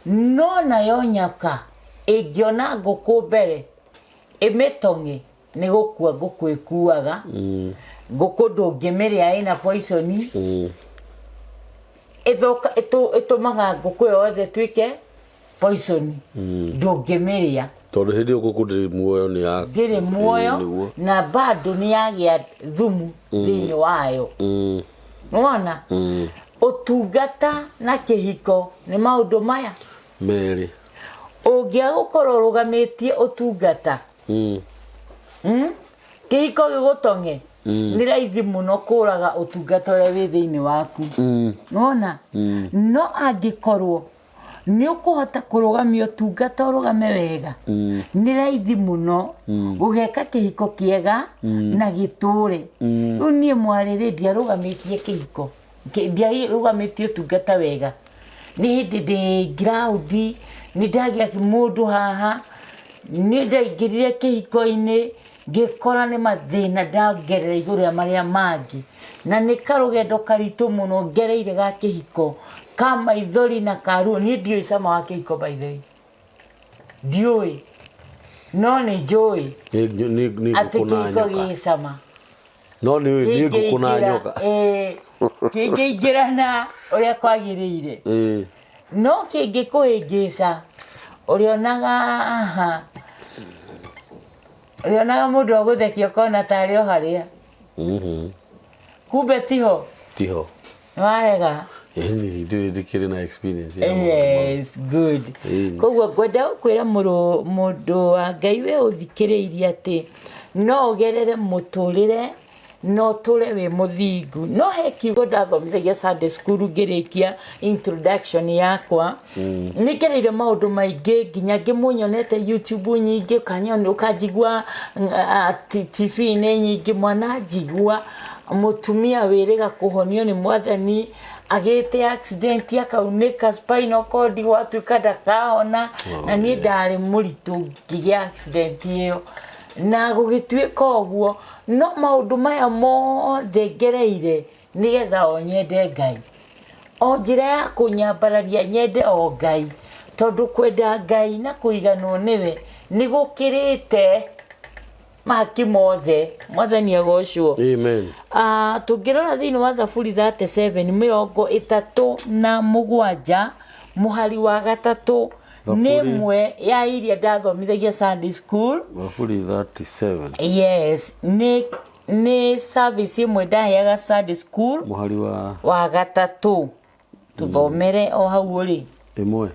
No nayo nyoka ĩngĩona ngũkũ mbere ĩmĩtong'e, nĩ gũkua ngũkũ ĩkuaga. Ngũkũ ndũngĩmĩrĩa, ĩna poison. Ĩthũka, ĩtũmaga ngũkũ yothe ĩtuĩke poison, ndũngĩmĩrĩa. Tondũ hĩndĩ ĩyo ngũkũ ndĩrĩ muoyo, nĩ ya ndĩrĩ muoyo. Ĩĩ, nĩguo. Na bado nĩ yagĩa thumu thĩinĩ wayo. Nĩwona ũtungata na kĩhiko nĩ maũndũ maya merĩ. Ũngĩaga gũkorwo ũrũgamĩtie ũtungata, kĩhiko gĩgũtong'e, nĩ raithi mũno kũraga ũtungata ũrĩa wĩ thĩinĩ waku. Nĩwona? No angĩkorwo nĩ ũkũhota kũrũgamia ũtungata, ũrũgame wega, nĩ raithi mũno gũgeka kĩhiko kĩega na gĩtũre. Rĩu niĩ mwarĩ rĩ, ndiarũgamĩtie kĩhiko, ndiarũgamĩtie ũtungata wega. Nĩ hĩndĩ ndĩ ground, nĩ ndagĩa mũndũ haha, nĩ ndaingĩrire kĩhiko-inĩ, ngĩkora nĩ mathĩna ndongerera igũrũ rĩa marĩa mangĩ, na nĩ karũgendo karitũ mũno ngereire ga kĩhiko, ka maithori na ka ruo. Niĩ ndiũĩ cama wa kĩhiko, by the way, ndiũĩ, no nĩ njũĩ Nĩ atĩ ngũkũ na kĩhiko nyoka. gĩ cama. No nĩ ũĩ nĩ ngũkũ na nyoka. Kĩngĩingĩrana ũrĩa kwagĩrĩire, no kĩngĩkũhĩngĩca, ũrĩonaga aha, ũrĩonaga mũndũ agũthekia ũkona tarĩ o harĩa, kumbe tiho. Tiho. Nĩwarega. Ĩni, ndĩrĩ ndĩkĩrĩ na experience ya maũndũ mau. Yes, good. Ĩni. Koguo ngwenda gũkwĩra mũrũ mũndũ wa Ngai we ũthikĩrĩirie atĩ no ũgerere mũtũrĩre na ũtũre wĩ mũthingu. No he kiugo ndathomithagia Sunday school ngĩrĩkia introduction yakwa. Nĩ ngereire maũndũ maingĩ nginya ngĩmũnyonete YouTube nyingĩ, ũkanyona ũkanjigua TV-inĩ nyingĩ, mwana njigua mũtumia wĩrĩga kũhonio nĩ Mwathani, agĩte accident akaunĩka spinal cord, gwatuĩka ndakahona. Na niĩ ndarĩ mũritũ ngĩgĩa accident ĩyo na gũgĩtuĩka ũguo. No maũndũ maya mothe ngereire nĩgetha o nyende Ngai, o njĩra ya kũnyambararia nyende o Ngai, tondũ kwenda Ngai na kũiganwo nĩwe nĩ gũkĩrĩte mahaki mothe. Mwathani agocwo. Amen. Tũngĩrora thĩinĩ wa Thaburi 37, 37 mũhari wa 3, nĩ Thaburi. ĩmwe ya iria ndathomithagia Sunday school. Thaburi 37. Yes, nĩ service ĩmwe ndaheaga Sunday school. Mũhari wa Wa 3, tũthomere o hau ũrĩ. Ĩmwe.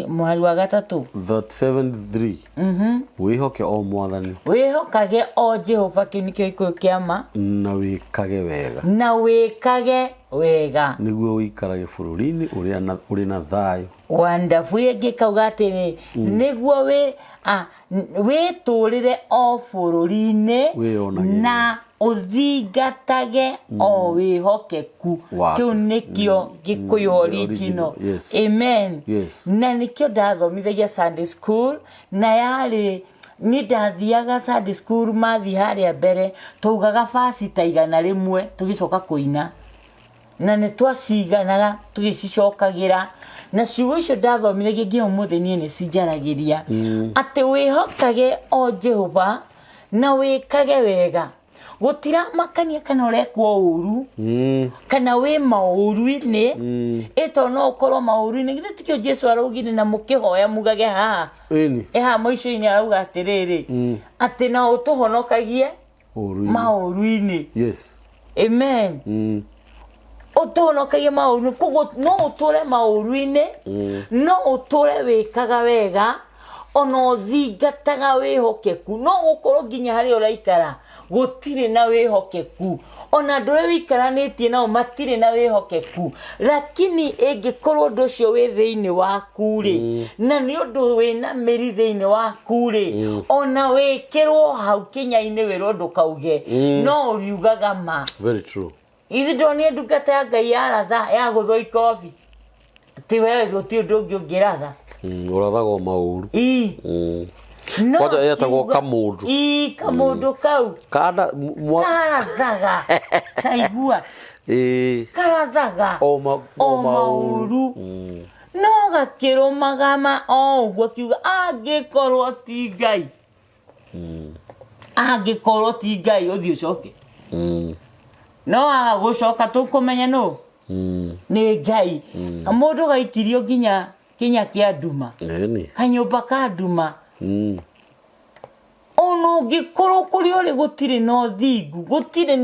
Mũhari wa 3. 37:3. Wĩhoke o Mwathani. Wĩhokage o Jehova, kĩu nĩkĩo Gĩkũyũ kĩa ma. Na wĩkage wega. Na wĩkage wega. Nĩguo ũikarage bũrũri-inĩ ũrĩa ũrĩ na thayũ. Wonderful. Ĩngĩ kauga atĩrĩ, nĩguo wĩ wĩtũrĩre o bũrũri-inĩ Wĩyonagĩrĩre. Na Ũthingatage o wĩhokeku. Wake. Kĩu nĩkĩo Gĩkũyũ original. Yes. Amen. Yes. Na nĩkĩo ndathomithagia Sunday school, na yarĩ niĩ ndathiaga Sunday school, mathiĩ harĩa mbere twaugaga baci ta 100 tũgĩcoka kũina, na nĩ twaciganaga tũgĩcicokagĩra, na ciugo icio ndathomithagia nginya ũmũthĩ niĩ nĩ cinjaragĩria, atĩ wĩhokage o Jehova na wĩkage wega, gũtiramakania kana ũrekwo ũru kana wĩ maũru-inĩ. Ĩto no ũkorwo maũru-inĩ, githĩ tikĩo Jesu araugire na mũkĩhoya mugage haha? Ĩni. Ĩ haha mũico-inĩ arauga atĩrĩrĩ, atĩ na ũtũhonokagie ũru-inĩ. Maũru-inĩ. Yes. Amen. Ũtũhonokagie maũru. Koguo no ũtũre maũru-inĩ, no ũtũre wĩkaga wega, ona ũthingataga wĩhokeku. No gũkorwo nginya harĩa ũraikara gũtirĩ na wĩhokeku, ona andũ arĩa wĩikaranĩtie nao matirĩ na wĩhokeku, lakini ĩngĩkorwo ũndũ ũcio wĩ thĩinĩ waku rĩ, na nĩ ũndũ wĩna mĩri thĩinĩ waku rĩ, ona wĩkĩrwo hau kĩnya-inĩ wĩrwo ndũkauge, no ũriugaga ma. Very true. Ithe ndonire ndungata ya Ngai yaratha yagũthwo ikobi, ti we gũtirĩ ũndũ ũngĩ ũngĩratha. Ũrathagwo maũru. Ii. No Kwanja etagwo akiuga- kamũndũ. Ii, kamũndũ kau Kanda karathaga, kaigua. Ĩĩ. Karathaga O o o maũru. Maũru, no gakĩrũmaga ma o ũguo, akiuga angĩkorwo ti Ngai, angĩkorwo ti Ngai, ũthiĩ ũcoke. No aga gũcoka, tũkũmenya nũ nĩ Ngai. Mũndũ gaikirio nginya kinya kĩa nduma. Ĩni. Kanyũmba ka nduma. Ona ũngĩkorwo kũrĩa ũrĩ gũtirĩ na ũthingu, gũtirĩ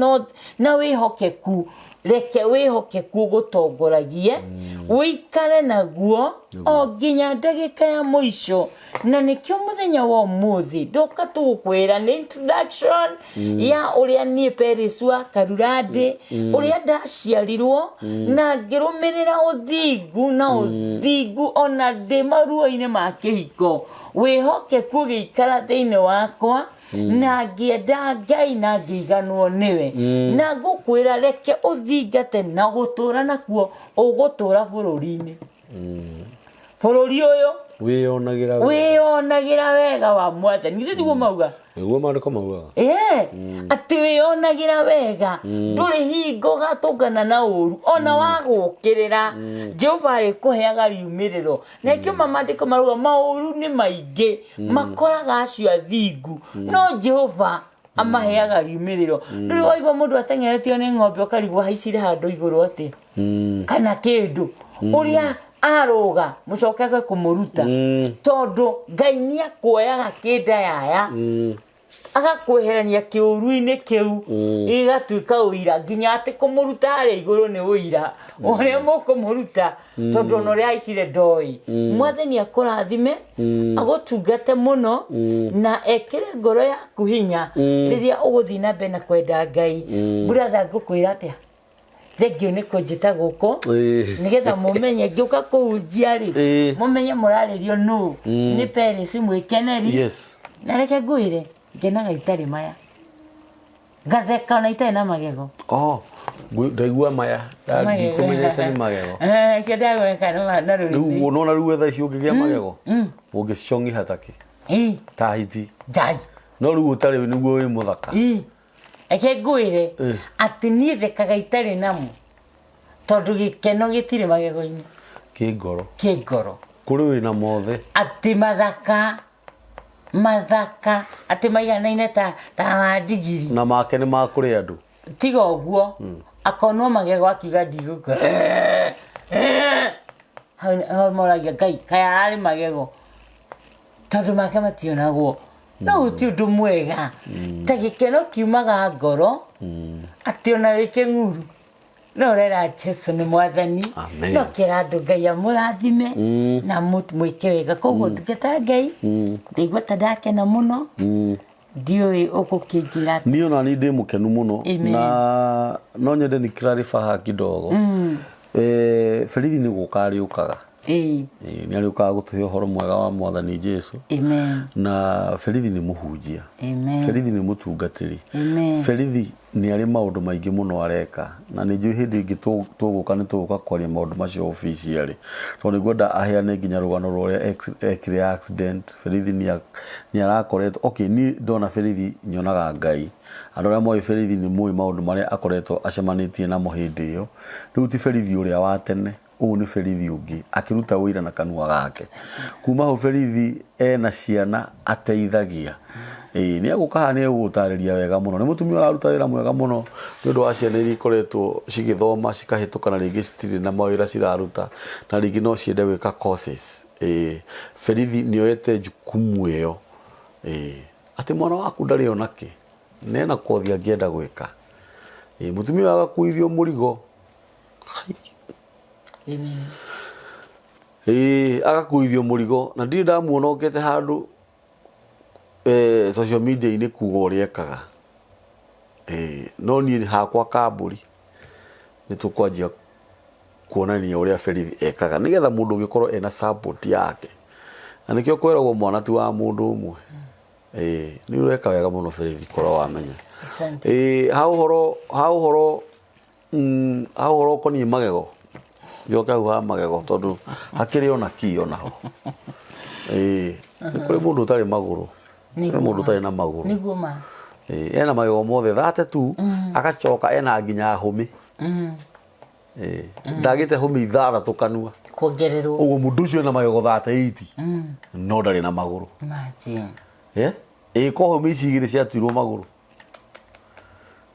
na wĩhokeku, reke wĩhokeku ũgũtongoragie, ũikare naguo o nginya ndagĩka ya mũico. Na nĩkĩo mũthenya wa ũmũthĩ ndoka tũgũkwĩra nĩ introduction ya ũrĩa niĩ Peris wa Karura ndĩ, ũrĩa ndaciarirwo na ngĩrũmĩrĩra ũthingu, na ũthingu ona ndĩ maruo-inĩ ma kĩhiko, wĩhokeku ũgĩikara thĩinĩ wakwa, na ngĩenda Ngai na ngĩiganwo nĩwe. Na ngũkwĩra reke ũthingate na gũtũra nakuo, ũgũtũra bũrũri-inĩ, bũrũri ũyũ Wĩyonagĩra wega. Wĩyonagĩra wega wa Mwathani, githĩ tiguo mauga? Nĩguo maandĩko maugaga. Ĩĩ, atĩ wĩyonagĩra wega, ndũrĩ hingo gatũngana na ũru, ona wagũkĩrĩra Jehova arĩkũheaga riumĩrĩro. Na ĩkĩo mamandĩko marauga maũru nĩ maingĩ makoraga acio athingu, no Jehova amaheaga riumĩrĩro. Ndũrĩ waigua mũndũ ateng'eretio nĩ ng'ombe ũkarigwo haicire handũ igũrũ atĩ kana kĩndũ, ũrĩa arũga mũcokeke kũmũruta, tondũ Ngai nĩ akuoyaga kĩnda yaya, agakweherania kĩũru-inĩ kĩu, gĩgatuĩka ũira, nginya atĩ kũmũruta harĩa igũrũ nĩ ũira ũrĩa mũkũmũruta, tondũ ona ũrĩa aicire ndoĩ. Mwathani akũrathime, agũtungate mũno, na ekĩre ngoro yaku hinya rĩrĩa ũgũthiĩ na mbere na kwenda Ngai. Brother, ngũkwĩra atĩa, thengio nĩ kũnjĩta gũkũ, nĩgetha mũmenye ngĩũka kũhunjia rĩ, mũmenye mũrarĩrio nũ, nĩ Peris Mwĩkeneri. Na reke ngwĩre, ngenaga itarĩ maya, ngatheka ona itarĩ na magego. Oh, ndaigua maya. Ndikũmenyete nĩ magego. Eh, kĩo ndagweka na rĩu rũrĩmĩ. Nona rĩu thaa ici ũngĩgĩa magego ũngĩcong'iha takĩ ta hiti. Ngai. No rĩu ũtarĩ nĩguo wĩ mũthaka. Ii. Reke ngwĩre atĩ niĩ thekaga itarĩ namo, tondũ gĩkeno gĩtirĩ magego-inĩ. Kĩ ngoro. Kĩ ngoro. Kũrĩ wĩna mothe. Atĩ mathaka mathaka atĩ maiganaine ta wa ndigiri. Na make nĩ makũrĩ andũ. Tiga ũguo, akonwo magego akiuga ndigũka hau, hau moragia Ngai kaya ararĩ magego, tondũ make mationagwo. No gũtirĩ ũndũ mwega ta gĩkeno kiumaga ngoro, atĩ ona wĩ kĩng'uru no ũrera Jesu nĩ Mwathani. Amen. No kĩra andũ Ngai amũrathime na mwĩke wega. Koguo ndungata ya Ngai, ndaigua ta ndakena mũno, ndiũĩ ũgũkĩnjĩra atĩa. Niĩ ona niĩ ndĩ mũkenu mũno. Amen. Na no nyende ni clarify haha kidogo. Berithi nĩ gũka arĩũkaga. Nĩ arĩũkaga gũtũhe ũhoro mwega wa Mwathani Jesu. Amen. Na Berithi nĩ mũhunjia. Amen. Berithi nĩ mũtungatĩri. Amen. Berithi Nĩ arĩ maũndũ maingĩ mũno areka na nĩ njũĩ hĩndĩ ĩngĩ tũgũka nĩ tũgũka kwaria maũndũ macio officially tondũ nĩ ngwenda aheane nginya rũgano rwa ũrĩa ekire accident. Berithi nĩ arakoretwo, okay, niĩ ndona Berithi nyonaga Ngai. Andũ arĩa moĩ Berithi nĩ moĩ maũndũ marĩa akoretwo acemanĩtie namo hĩndĩ ĩyo. Rĩu ti Berithi ũrĩa wa tene. Ũyũ nĩ berithi ũngĩ akĩruta ũira na kanua gake. Kuma hau berithi ena ciana ateithagia. Ĩĩ nĩ egũka haha nĩ egũgũtarĩria wega mũno. Nĩ mũtumia ũraruta wĩra mwega mũno nĩ ũndũ wa ciana iria ikoretwo cigĩthoma cikahĩtũka na rĩngĩ citirĩ na mawĩra ciraruta na rĩngĩ no ciende gwĩka courses. Ĩĩ berithi nĩ oete jukumu ĩyo. Ĩĩ atĩ mwana waku ndarĩ ona kĩ na ena kothi angĩenda gwĩka. Ĩĩ mũtumia ũyũ agakuithio mũrigo. Amen. Ĩĩ agakuithio mũrigo na ndirĩ ndamuona okĩte handũ social media-inĩ kuga ũrĩa ekaga. Ĩĩ no niĩ hakwa kambũri nĩ tũkwanjia kuonania ũrĩa berithi ekaga nĩgetha mũndũ ũngĩkorwo ena support yake. Na nĩkĩo kwĩragwo mwana ti wa mũndũ ũmwe. Ĩĩ nĩ ũreka wega mũno berithi korwo wamenya. Asante. Ĩĩ ha ũhoro ha ũhoro ha ũhoro ũkoniĩ magego njoke hau ha magego tondũ hakĩrĩ ona ki onaho. Ĩĩ nĩ kũrĩ mũndũ ũtarĩ magũrũ, nĩ kũrĩ mũndũ ũtarĩ na magũrũ. Nĩguo ma. Ĩĩ ena magego mothe thate tu agacoka ena nginya hũmĩ. Ĩĩ ndagĩte hũmĩ ithathatũ kanua. Kuongererwo. Ũguo mũndũ ũcio ena magego 38 no ndarĩ na magũrũ. Imagine. Ĩ ĩ ko hũmĩ ici igĩrĩ ciatuirwo magũrũ.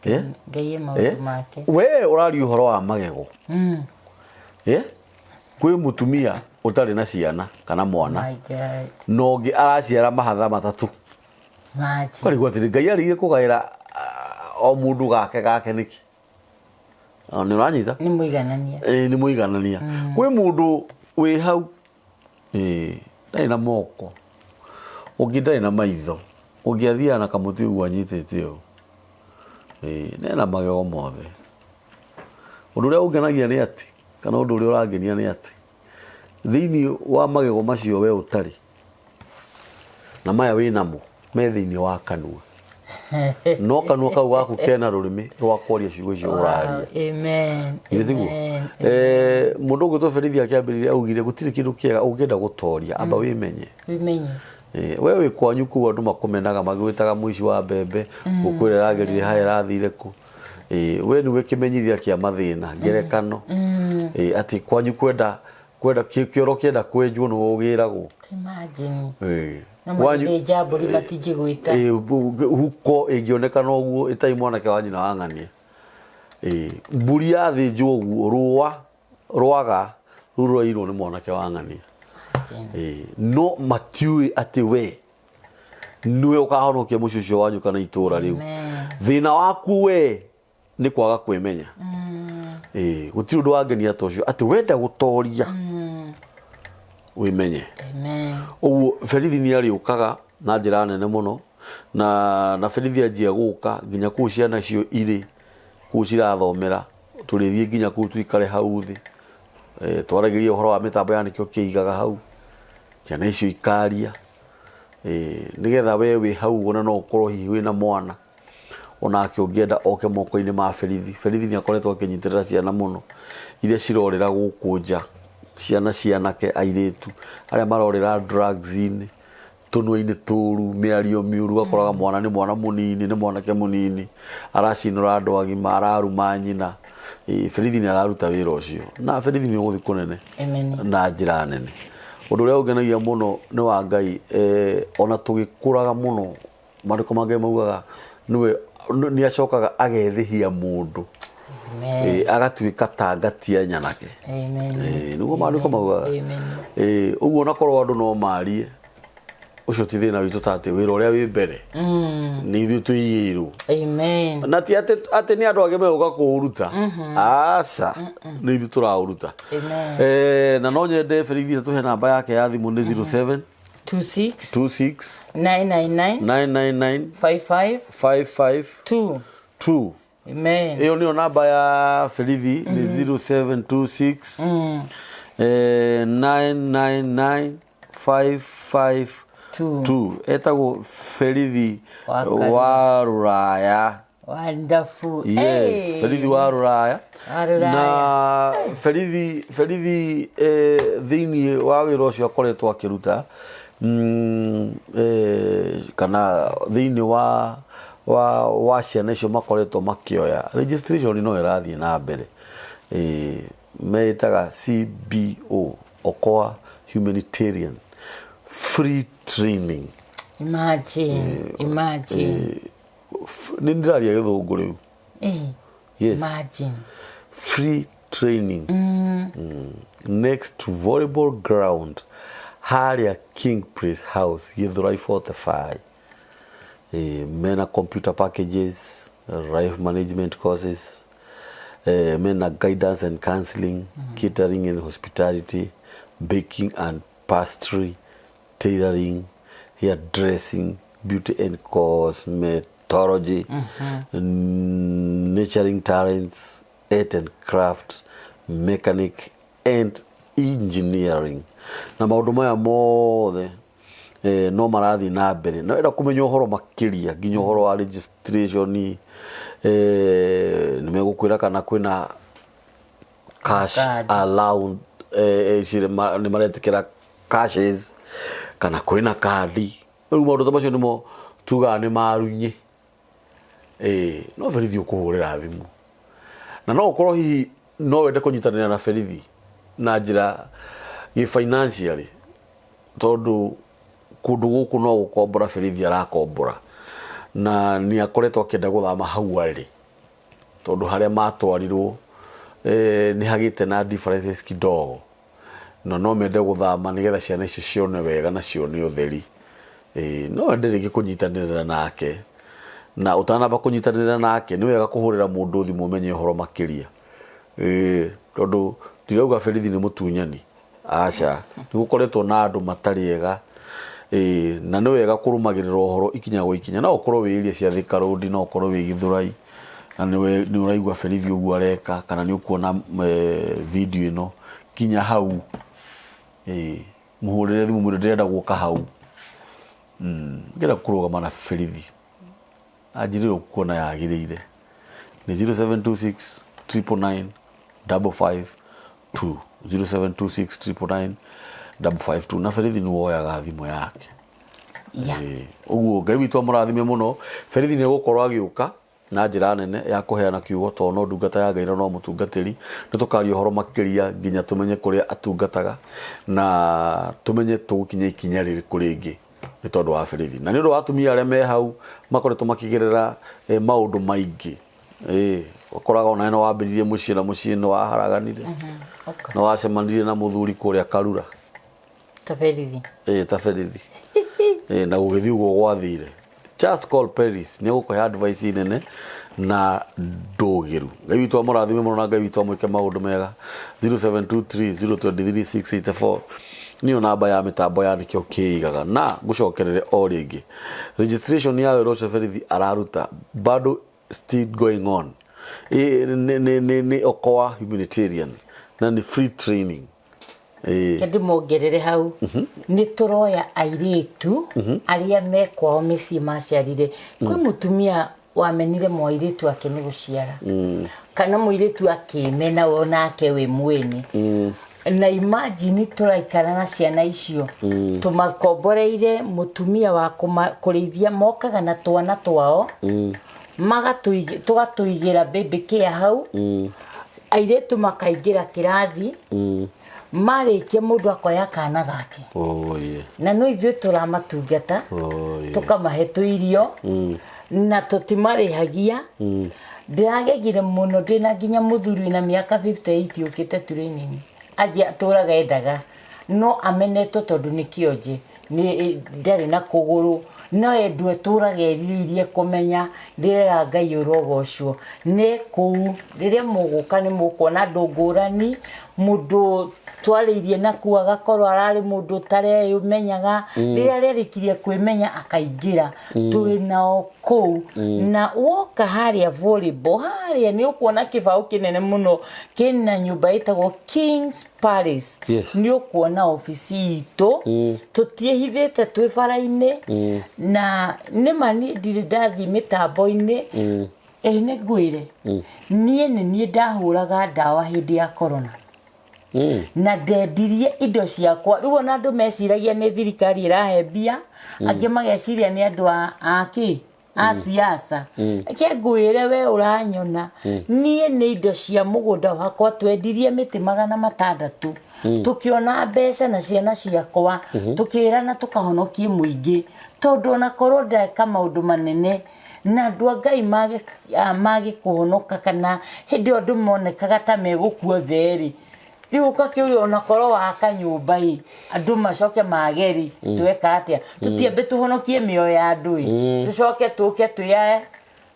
Eh? Ngai e maũndũ Eh? make. We ũraria ũhoro wa magego. Eh? Kwĩ mũtumia ũtarĩ na ciana kana mwana My God. na ũngĩ araciara mahatha matatũ. Imagine. Ũkarigwo atĩrĩ Ngai arĩire kũgaĩra o mũndũ gake gake nĩkĩ? Nĩ ũranyita? Nĩ mũiganania. Ĩĩ nĩ mũiganania. Kwĩ mũndũ wĩ hau ĩĩ ndarĩ na moko, ũngĩ ndarĩ na maitho, ũngĩ athiaga na kamũtĩ ũguo anyitĩte ũũ. Ĩĩ na ena magego mothe. Ũndũ ũrĩa ũngenagia nĩ atĩ, kana ũndũ ũrĩa ũrangenia nĩ atĩ, thĩinĩ wa magego macio we ũtarĩ, na maya wĩ namo me thĩinĩ wa kanua. No kanua kau gaku kena rũrĩmĩ rwa kwaria ciugo icio ũraria. Amen. Githĩ tiguo? Amen. Mũndũ ũgwĩtwo Berithi akĩambĩrĩria augire gũtirĩ kĩndũ kĩega ũngĩenda gũtoria amba wĩmenye. Wĩmenye. We wĩ kwanyu kũu andũ makũmenaga magĩgwĩtaga mũici wa mbembe, gũkwĩra ĩragerire haya ĩrathire kũ. We nĩwe kĩmenyithia kĩa mathĩna, ngerekano. Atĩ kwanyu kwenda kwenda kĩoro kĩenda kwenjwo nĩwe ũgĩragwo. Imagine. Na Kwanyu magĩthĩnja mbũri matingĩgwĩta. Huko ĩngĩonekana ũguo ĩtai mwanake wa nyina wa ng'ania. Mbũri yathĩnjwo ũguo rũa rwaga rũu rwairwo nĩ mwanake wa ng'ania. Imagine. No matiũĩ atĩ we nĩwe ũkahonokia mũciĩ ũcio wanyu kana itũra rĩu. Amen. Thĩna waku we nĩ kwaga kwĩmenya. Gũtirĩ ũndũ wangenia ta ũcio atĩ wenda gũtoria wĩmenye. Amen. Ũguo berithi nĩ arĩũkaga na njĩra nene mũno na berithi anjia gũka nginya kũu ciana icio irĩ kũu cirathomera tũrĩthiĩ nginya kũu tũikare hau thĩ. Twaragĩrie ũhoro wa mĩtambo ya nĩkĩo kĩigaga hau ciana icio ikaria. Nĩgetha we wĩ hau ona no ũkorwo hihi wĩna mwana onake ũngĩenda oke moko-inĩ ma berithi. Berithi nĩ akoretwo akĩnyitĩrĩra ciana mũno iria cirorĩra gũkũ nja, ciana cianake airĩtu arĩa marorĩra drugs-inĩ, tũnua-inĩ tũru, mĩario mĩũru, ũgakoraga mwana nĩ mwana mũnini, nĩ mwanake mũnini, aracinũra andũ agima, araruma nyina. Berithi nĩ araruta wĩra ũcio na berithi nĩ ũgũthiĩ kũnene Amen. na njĩra nene. Ũndũ ũrĩa ũngenagia mũno nĩ wa Ngai, ona tũgĩkũraga mũno maandĩko ma Ngai maugaga nĩwe nĩ acokaga agethĩhia mũndũ. Amen. Agatuĩka ta ngatia nyanake. Amen. Nĩguo maandĩko maugaga. Amen. Ũguo onakorwo andũ no marie, ũcio ti thĩna witũ ta atĩ wĩra ũrĩa wĩ mbere nĩ ithuĩ tũigĩirwo. Amen. Na ti atĩ nĩ andũ angĩ megũka kũũruta. Aca, nĩ ithuĩ tũraũruta. Amen. Na no nyende berithi tũhe namba yake ya thimũ nĩ 07 26 26 999 999 55 55 2. 2. Amen. Ĩyo nĩyo namba ya berithi nĩ 0726 999 552. Etagwo berithi Wa Karua. wa rũraya. Wonderful. Yes. Hey. Berithi wa rũraya. Wa rũraya. Na Berithi thĩinĩ wa wĩra ũcio akoretwo akĩruta, kana thĩinĩ wa ciana icio makoretwo makĩoya registration no ĩrathiĩ na mbere, meĩtaga CBO, Okoa Humanitarian Free Training. Imagine, imagine. Nĩ ndĩraria gĩthũngũ rĩu. Yes. Imagine. Free training. Next to volleyball ground harĩa King Place House, Githurai 45. Mena computer packages, life management courses, mena guidance and counseling, catering and hospitality, baking and pastry, tailoring, hair dressing, beauty and cosmetology, nurturing talents, art and craft, mechanic and engineering. Na maũndũ maya mothe no marathiĩ na mbere, na wenda kũmenya ũhoro makĩria, nginya ũhoro wa registration, nĩ megũkwĩra kana kwĩna cash Card. Allowed, nĩ maretĩkĩra cashes kana kwĩna kandi. Rĩu maũndũ ta macio nĩmo tugaga nĩ marunyĩ. No Berithi ũkũhũrĩra thimũ, na no ũkorwo hihi no wende kũnyitanĩra na Berithi na njĩra gĩ financially, tondũ kũndũ gũkũ no gũkombora Berithi arakombora, na nĩ akoretwo akĩenda gũthama hau arĩ, tondũ harĩa matwarirwo nĩ hagĩte na differences kidogo, na no mende gũthama nĩgetha ciana icio cione wega na cione ũtheri. No wende rĩngĩ kũnyitanĩra nake, na ũtanamba kũnyitanĩra nake nĩ wega kũhũrĩra mũndũ thimũ ũmenye ũhoro makĩria, tondũ ndirauga Berithi nĩ mũtunyani, aca, nĩ gũkoretwo na andũ matarĩ ega, na nĩ wega kũrũmagĩrĩra ũhoro ikinya gwa ikinya. No ũkorwo wĩ area cia Thika Road, no ũkorwo wĩ Githurai, na nĩ ũraigua Berithi ũguo areka, kana nĩ ũkuona video ĩno kinya hau, mũhũrĩre thimũ mwĩre ndĩrenda gũka hau. Ngĩenda kũrũgama na Berithi na njĩra ĩrĩa ũkuona yagĩrĩire nĩ 0726 999 552, 0726 999 552, na Berithi nĩ woyaga thimũ yake. Ũguo Ngai witũ amũrathime mũno. Berithi nĩ egũkorwo agĩũka na njĩra nene ya kũheana kiugo, tondũ no ndungata ya Ngai na no mũtungatĩri. Nĩ tũkaria ũhoro makĩria nginya tũmenye kũrĩa atungataga na tũmenye tũgũkinya ikinya rĩrĩkũ rĩngĩ nĩ tondũ wa Berithi, na nĩ ũndũ wa atumia arĩa me hau makoretwo makĩgerera maũndũ maingĩ. Ũkoraga ona no wambĩrĩrie mũciĩ na mũciĩ nĩ waharaganire, nĩ wacemanirie na mũthuri kũrĩa Karura. Ta Berithi. Ta Berithi, na gũgĩthiĩ ũguo gwathire. Just call Paris, nĩ egũkũhe advice nene na ndũgĩru. Ngai witũ amũrathime mũno na Ngai witũ amwĩke maũndũ mega. 0723 023 684 niyo namba ya mĩtambo ya nĩkĩo kĩigaga. Na ngũcokerere o rĩngĩ, registration ya wĩra ũcio Berithi araruta bado still going on. Nĩ Okoa Humanitarian na nĩ free training. Reke ndĩmongerere hau, nĩ tũroya airĩtu arĩa me kwao mĩciĩ maciarire. Kwĩ mũtumia wamenire mwairĩtu ake nĩ gũciara, kana mũirĩtu akĩmena onake we mwene. Na imagine tũraikara na ciana icio, tũmakomboreire mũtumia wa kũrĩithia, mokaga na twana twao, tũgatũigĩra baby care hau. Airĩtu makaingĩra kĩrathi, marĩkia mũndũ akoya kana gake. Oh, yeah. Na no ithuĩ tũramatungata. Oh, yeah. Tũkamahe tũirio na tũtimarĩhagia. Ndĩragegire mũno, ndĩna nginya mũthuri wĩna mĩaka 58 ũkĩte training, anjia atũraga endaga no amenetwo tondũ nĩ kĩonje, nĩ ndarĩ na kũgũrũ, no endwo etũraga erirĩirie kũmenya. Ndĩrera Ngai ũrogocwo nĩ kũu. Rĩrĩa mũgũka nĩ mũkuona andũ ngũrani, mũndũ twarĩirie nakuo agakorwo ararĩ mũndũ ũtaremenyaga, rĩrĩa arerĩkirie kwĩmenya akaingĩra. Twĩ nao kũu, na woka harĩa volleyball harĩa nĩ ũkuona kĩbaũ kĩnene mũno kĩna nyũmba ĩtagwo Kings Palace. Nĩ ũkuona obici itũ, tũtiĩhithĩte, twĩ bara-inĩ. Na nĩma niĩ ndirĩ ndathiĩ mĩtambo-inĩ. Ĩ nĩ ngwĩre, niĩ nĩ niĩ ndahũraga ndawa hĩndĩ ya corona. Na ndendirie indo ciakwa. Rĩu ona andũ meciragia nĩ thirikari ĩrahe mbia, angĩ mageciria nĩ andũ a kĩ a siasa. Reke ngwĩre we ũranyona, niĩ nĩ indo cia mũgũnda wakwa twendirie mĩtĩ 600, tũkĩona mbeca na ciana ciakwa, tũkĩrana tũkahonokie mũingĩ, tondũ ona korwo ndeka maũndũ manene na andũ a Ngai mage kũhonoka, kana hĩndĩ ĩyo andũ monekaga ta megũkua othe rĩ, rĩu ũgakĩũria ona korwo waka nyũmba ĩ, andũ macoke mage rĩ, tweka atĩa? Tũtiambe tũhonokie mĩoyo ya andũ ĩ, tũcoke tũke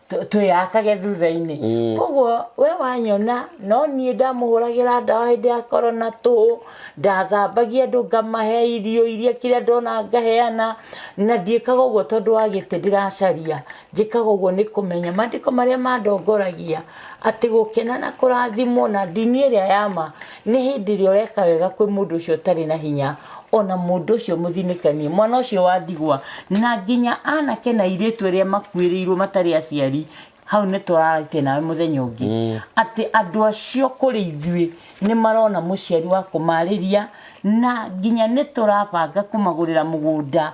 twĩyakage thutha-inĩ. Koguo we wanyona, no niĩ ndamũhũragĩra ndawa hĩndĩ ya corona tũhũ, ndathambagia andũ ngamahe irio iria kĩrĩa ndona ngaheana, na ndiĩkaga ũguo tondũ wa gĩtĩ ndĩracaria, njĩkaga ũguo nĩ kũmenya maandĩko marĩa mandongoragia atĩ gũkena na kũrathimwo na ndini ĩrĩa ya ma nĩ hĩndĩ ĩrĩa ũreka wega kwĩ mũndũ ũcio ũtarĩ na hinya, ona mũndũ ũcio mũthinĩkanie, mwana ũcio wa ndigwa, na nginya anake na airĩtu arĩa makuĩrĩirwo matarĩ aciari. Hau nĩ tũrarĩtie nawe mũthenya ũngĩ atĩ andũ acio kũrĩ ithuĩ nĩ marona mũciari wa kũmarĩria, na nginya nĩ tũrabanga kũmagũrĩra mũgũnda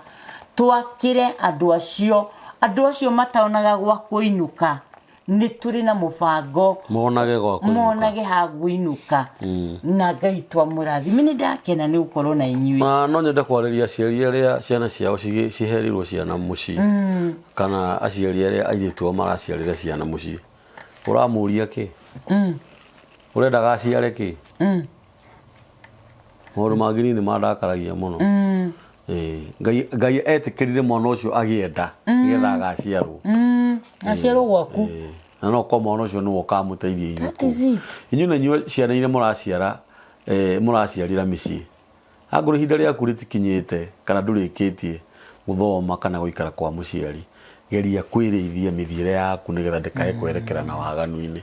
twakĩre andũ acio, andũ acio mataonaga gwa kũinũka. Nĩ tũrĩ na mũbango monage gwa kũinũka. Monage ha kũinũka, na Ngai twamũrathime. Nĩ ndakena nĩ gũkorwo na inyuĩ. No nyende kwarĩria aciari arĩa ciana ciao ciherirwo ciana mũciĩ, kana aciari arĩa airĩtu ao maraciarĩra ciana mũciĩ. Ũramũria kĩ? Ũrendaga aciare kĩ? Maũndũ mangĩ niĩ nĩ mandakaragia mũno. Ĩĩ, Ngai etĩkĩrire mwana ũcio agĩe nda nĩgetha agaciarwo. Aciarwo gwaku. Ĩĩ, na no korwo mwana ũcio nĩwe ũkamũteithia inyuĩ That kũu. is it. Inyuĩ na inyuĩ ciana iria mũraciara, mũraciarĩra mĩciĩ, angorwo ihinda rĩaku rĩtikinyĩte kana ndũrĩkĩtie gũthoma kana gũikara kwa mũciari, geria kwĩrĩithia mĩthiĩre yaku nĩgetha ndĩkae kwerekera na waganu-inĩ.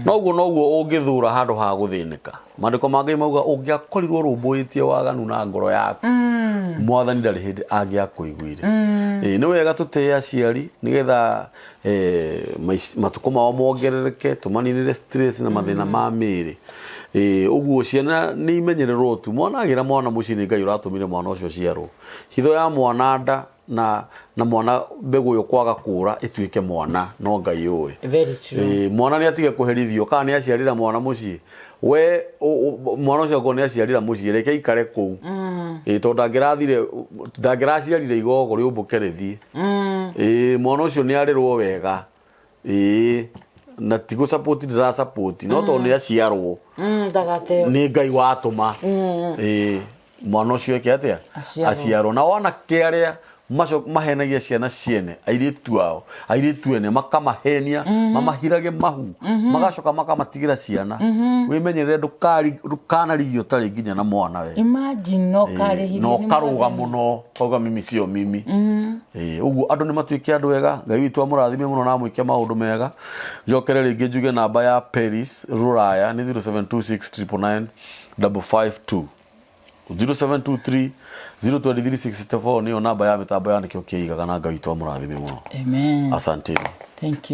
Noguo noguo ũngĩthũra handũ ha gũthĩnĩka. Maandĩko ma Ngai mauga ũngĩakorirwo ũrũmbũĩtie waganu na ngoro yaku, Mwathani ndarĩ hĩndĩ angĩakũiguire. Ĩĩ, nĩ wega tũtĩe aciari nĩgetha matukũ mao mongerereke, tũmaninĩre stress na mathĩna ma mĩĩrĩ. Ĩĩ, ũguo ciana nĩ imenyererwo tu. Mwana agĩra mwana mũciĩ nĩ Ngai ũratũmire mwana ũcio aciarwo. Hitho ya mwana nda na mwana mbegũ ĩyo kwaga kũra ĩtuĩke mwana no Ngai ũĩ. Very true. Ĩĩ, mwana nĩ atige kũherithio kana nĩ aciarĩra mwana mũciĩ, we mwana ũcio angorwo nĩ aciarĩra mũciĩ, reke aikare kũu. Ĩĩ, tondũ ndangĩraciarire igogo rĩũmbũke rĩthiĩ. Ĩĩ, mwana ũcio nĩ arĩrwo wega. Ĩĩ, na ti gũ support ndĩra support, no tondũ nĩ aciarwo Ndagateo. nĩ Ngai watũma. Ĩĩ, mwana ũcio eke atĩa? Aciarwo. Aciarwo. Na wanake arĩa mahenagia ciana ciene, airĩtu ao, airĩtu ene makamahenia, mamahirage mahu, magacoka makamatigĩra ciana. Wĩmenyerere ndũkanarigio ũtarĩ nginya na mwana we. Imagine no karĩhirie no nĩ karũga Mwathani. Mũno kauga mimi sio mimi. Ĩĩ, ũguo andũ nĩ matuĩke andũ ega. Ngai witũ amũrathime mũno na amwĩke maũndũ mega. Njokere rĩngĩ njuge namba ya Paris Rũraya nĩ 0726 999 552, 0723 02364 nĩyo namba ya mĩtambo ya Nĩkĩo Kĩigaga, na Ngai witũ amũrathime mũno. Amen. Asanteni. Thank you.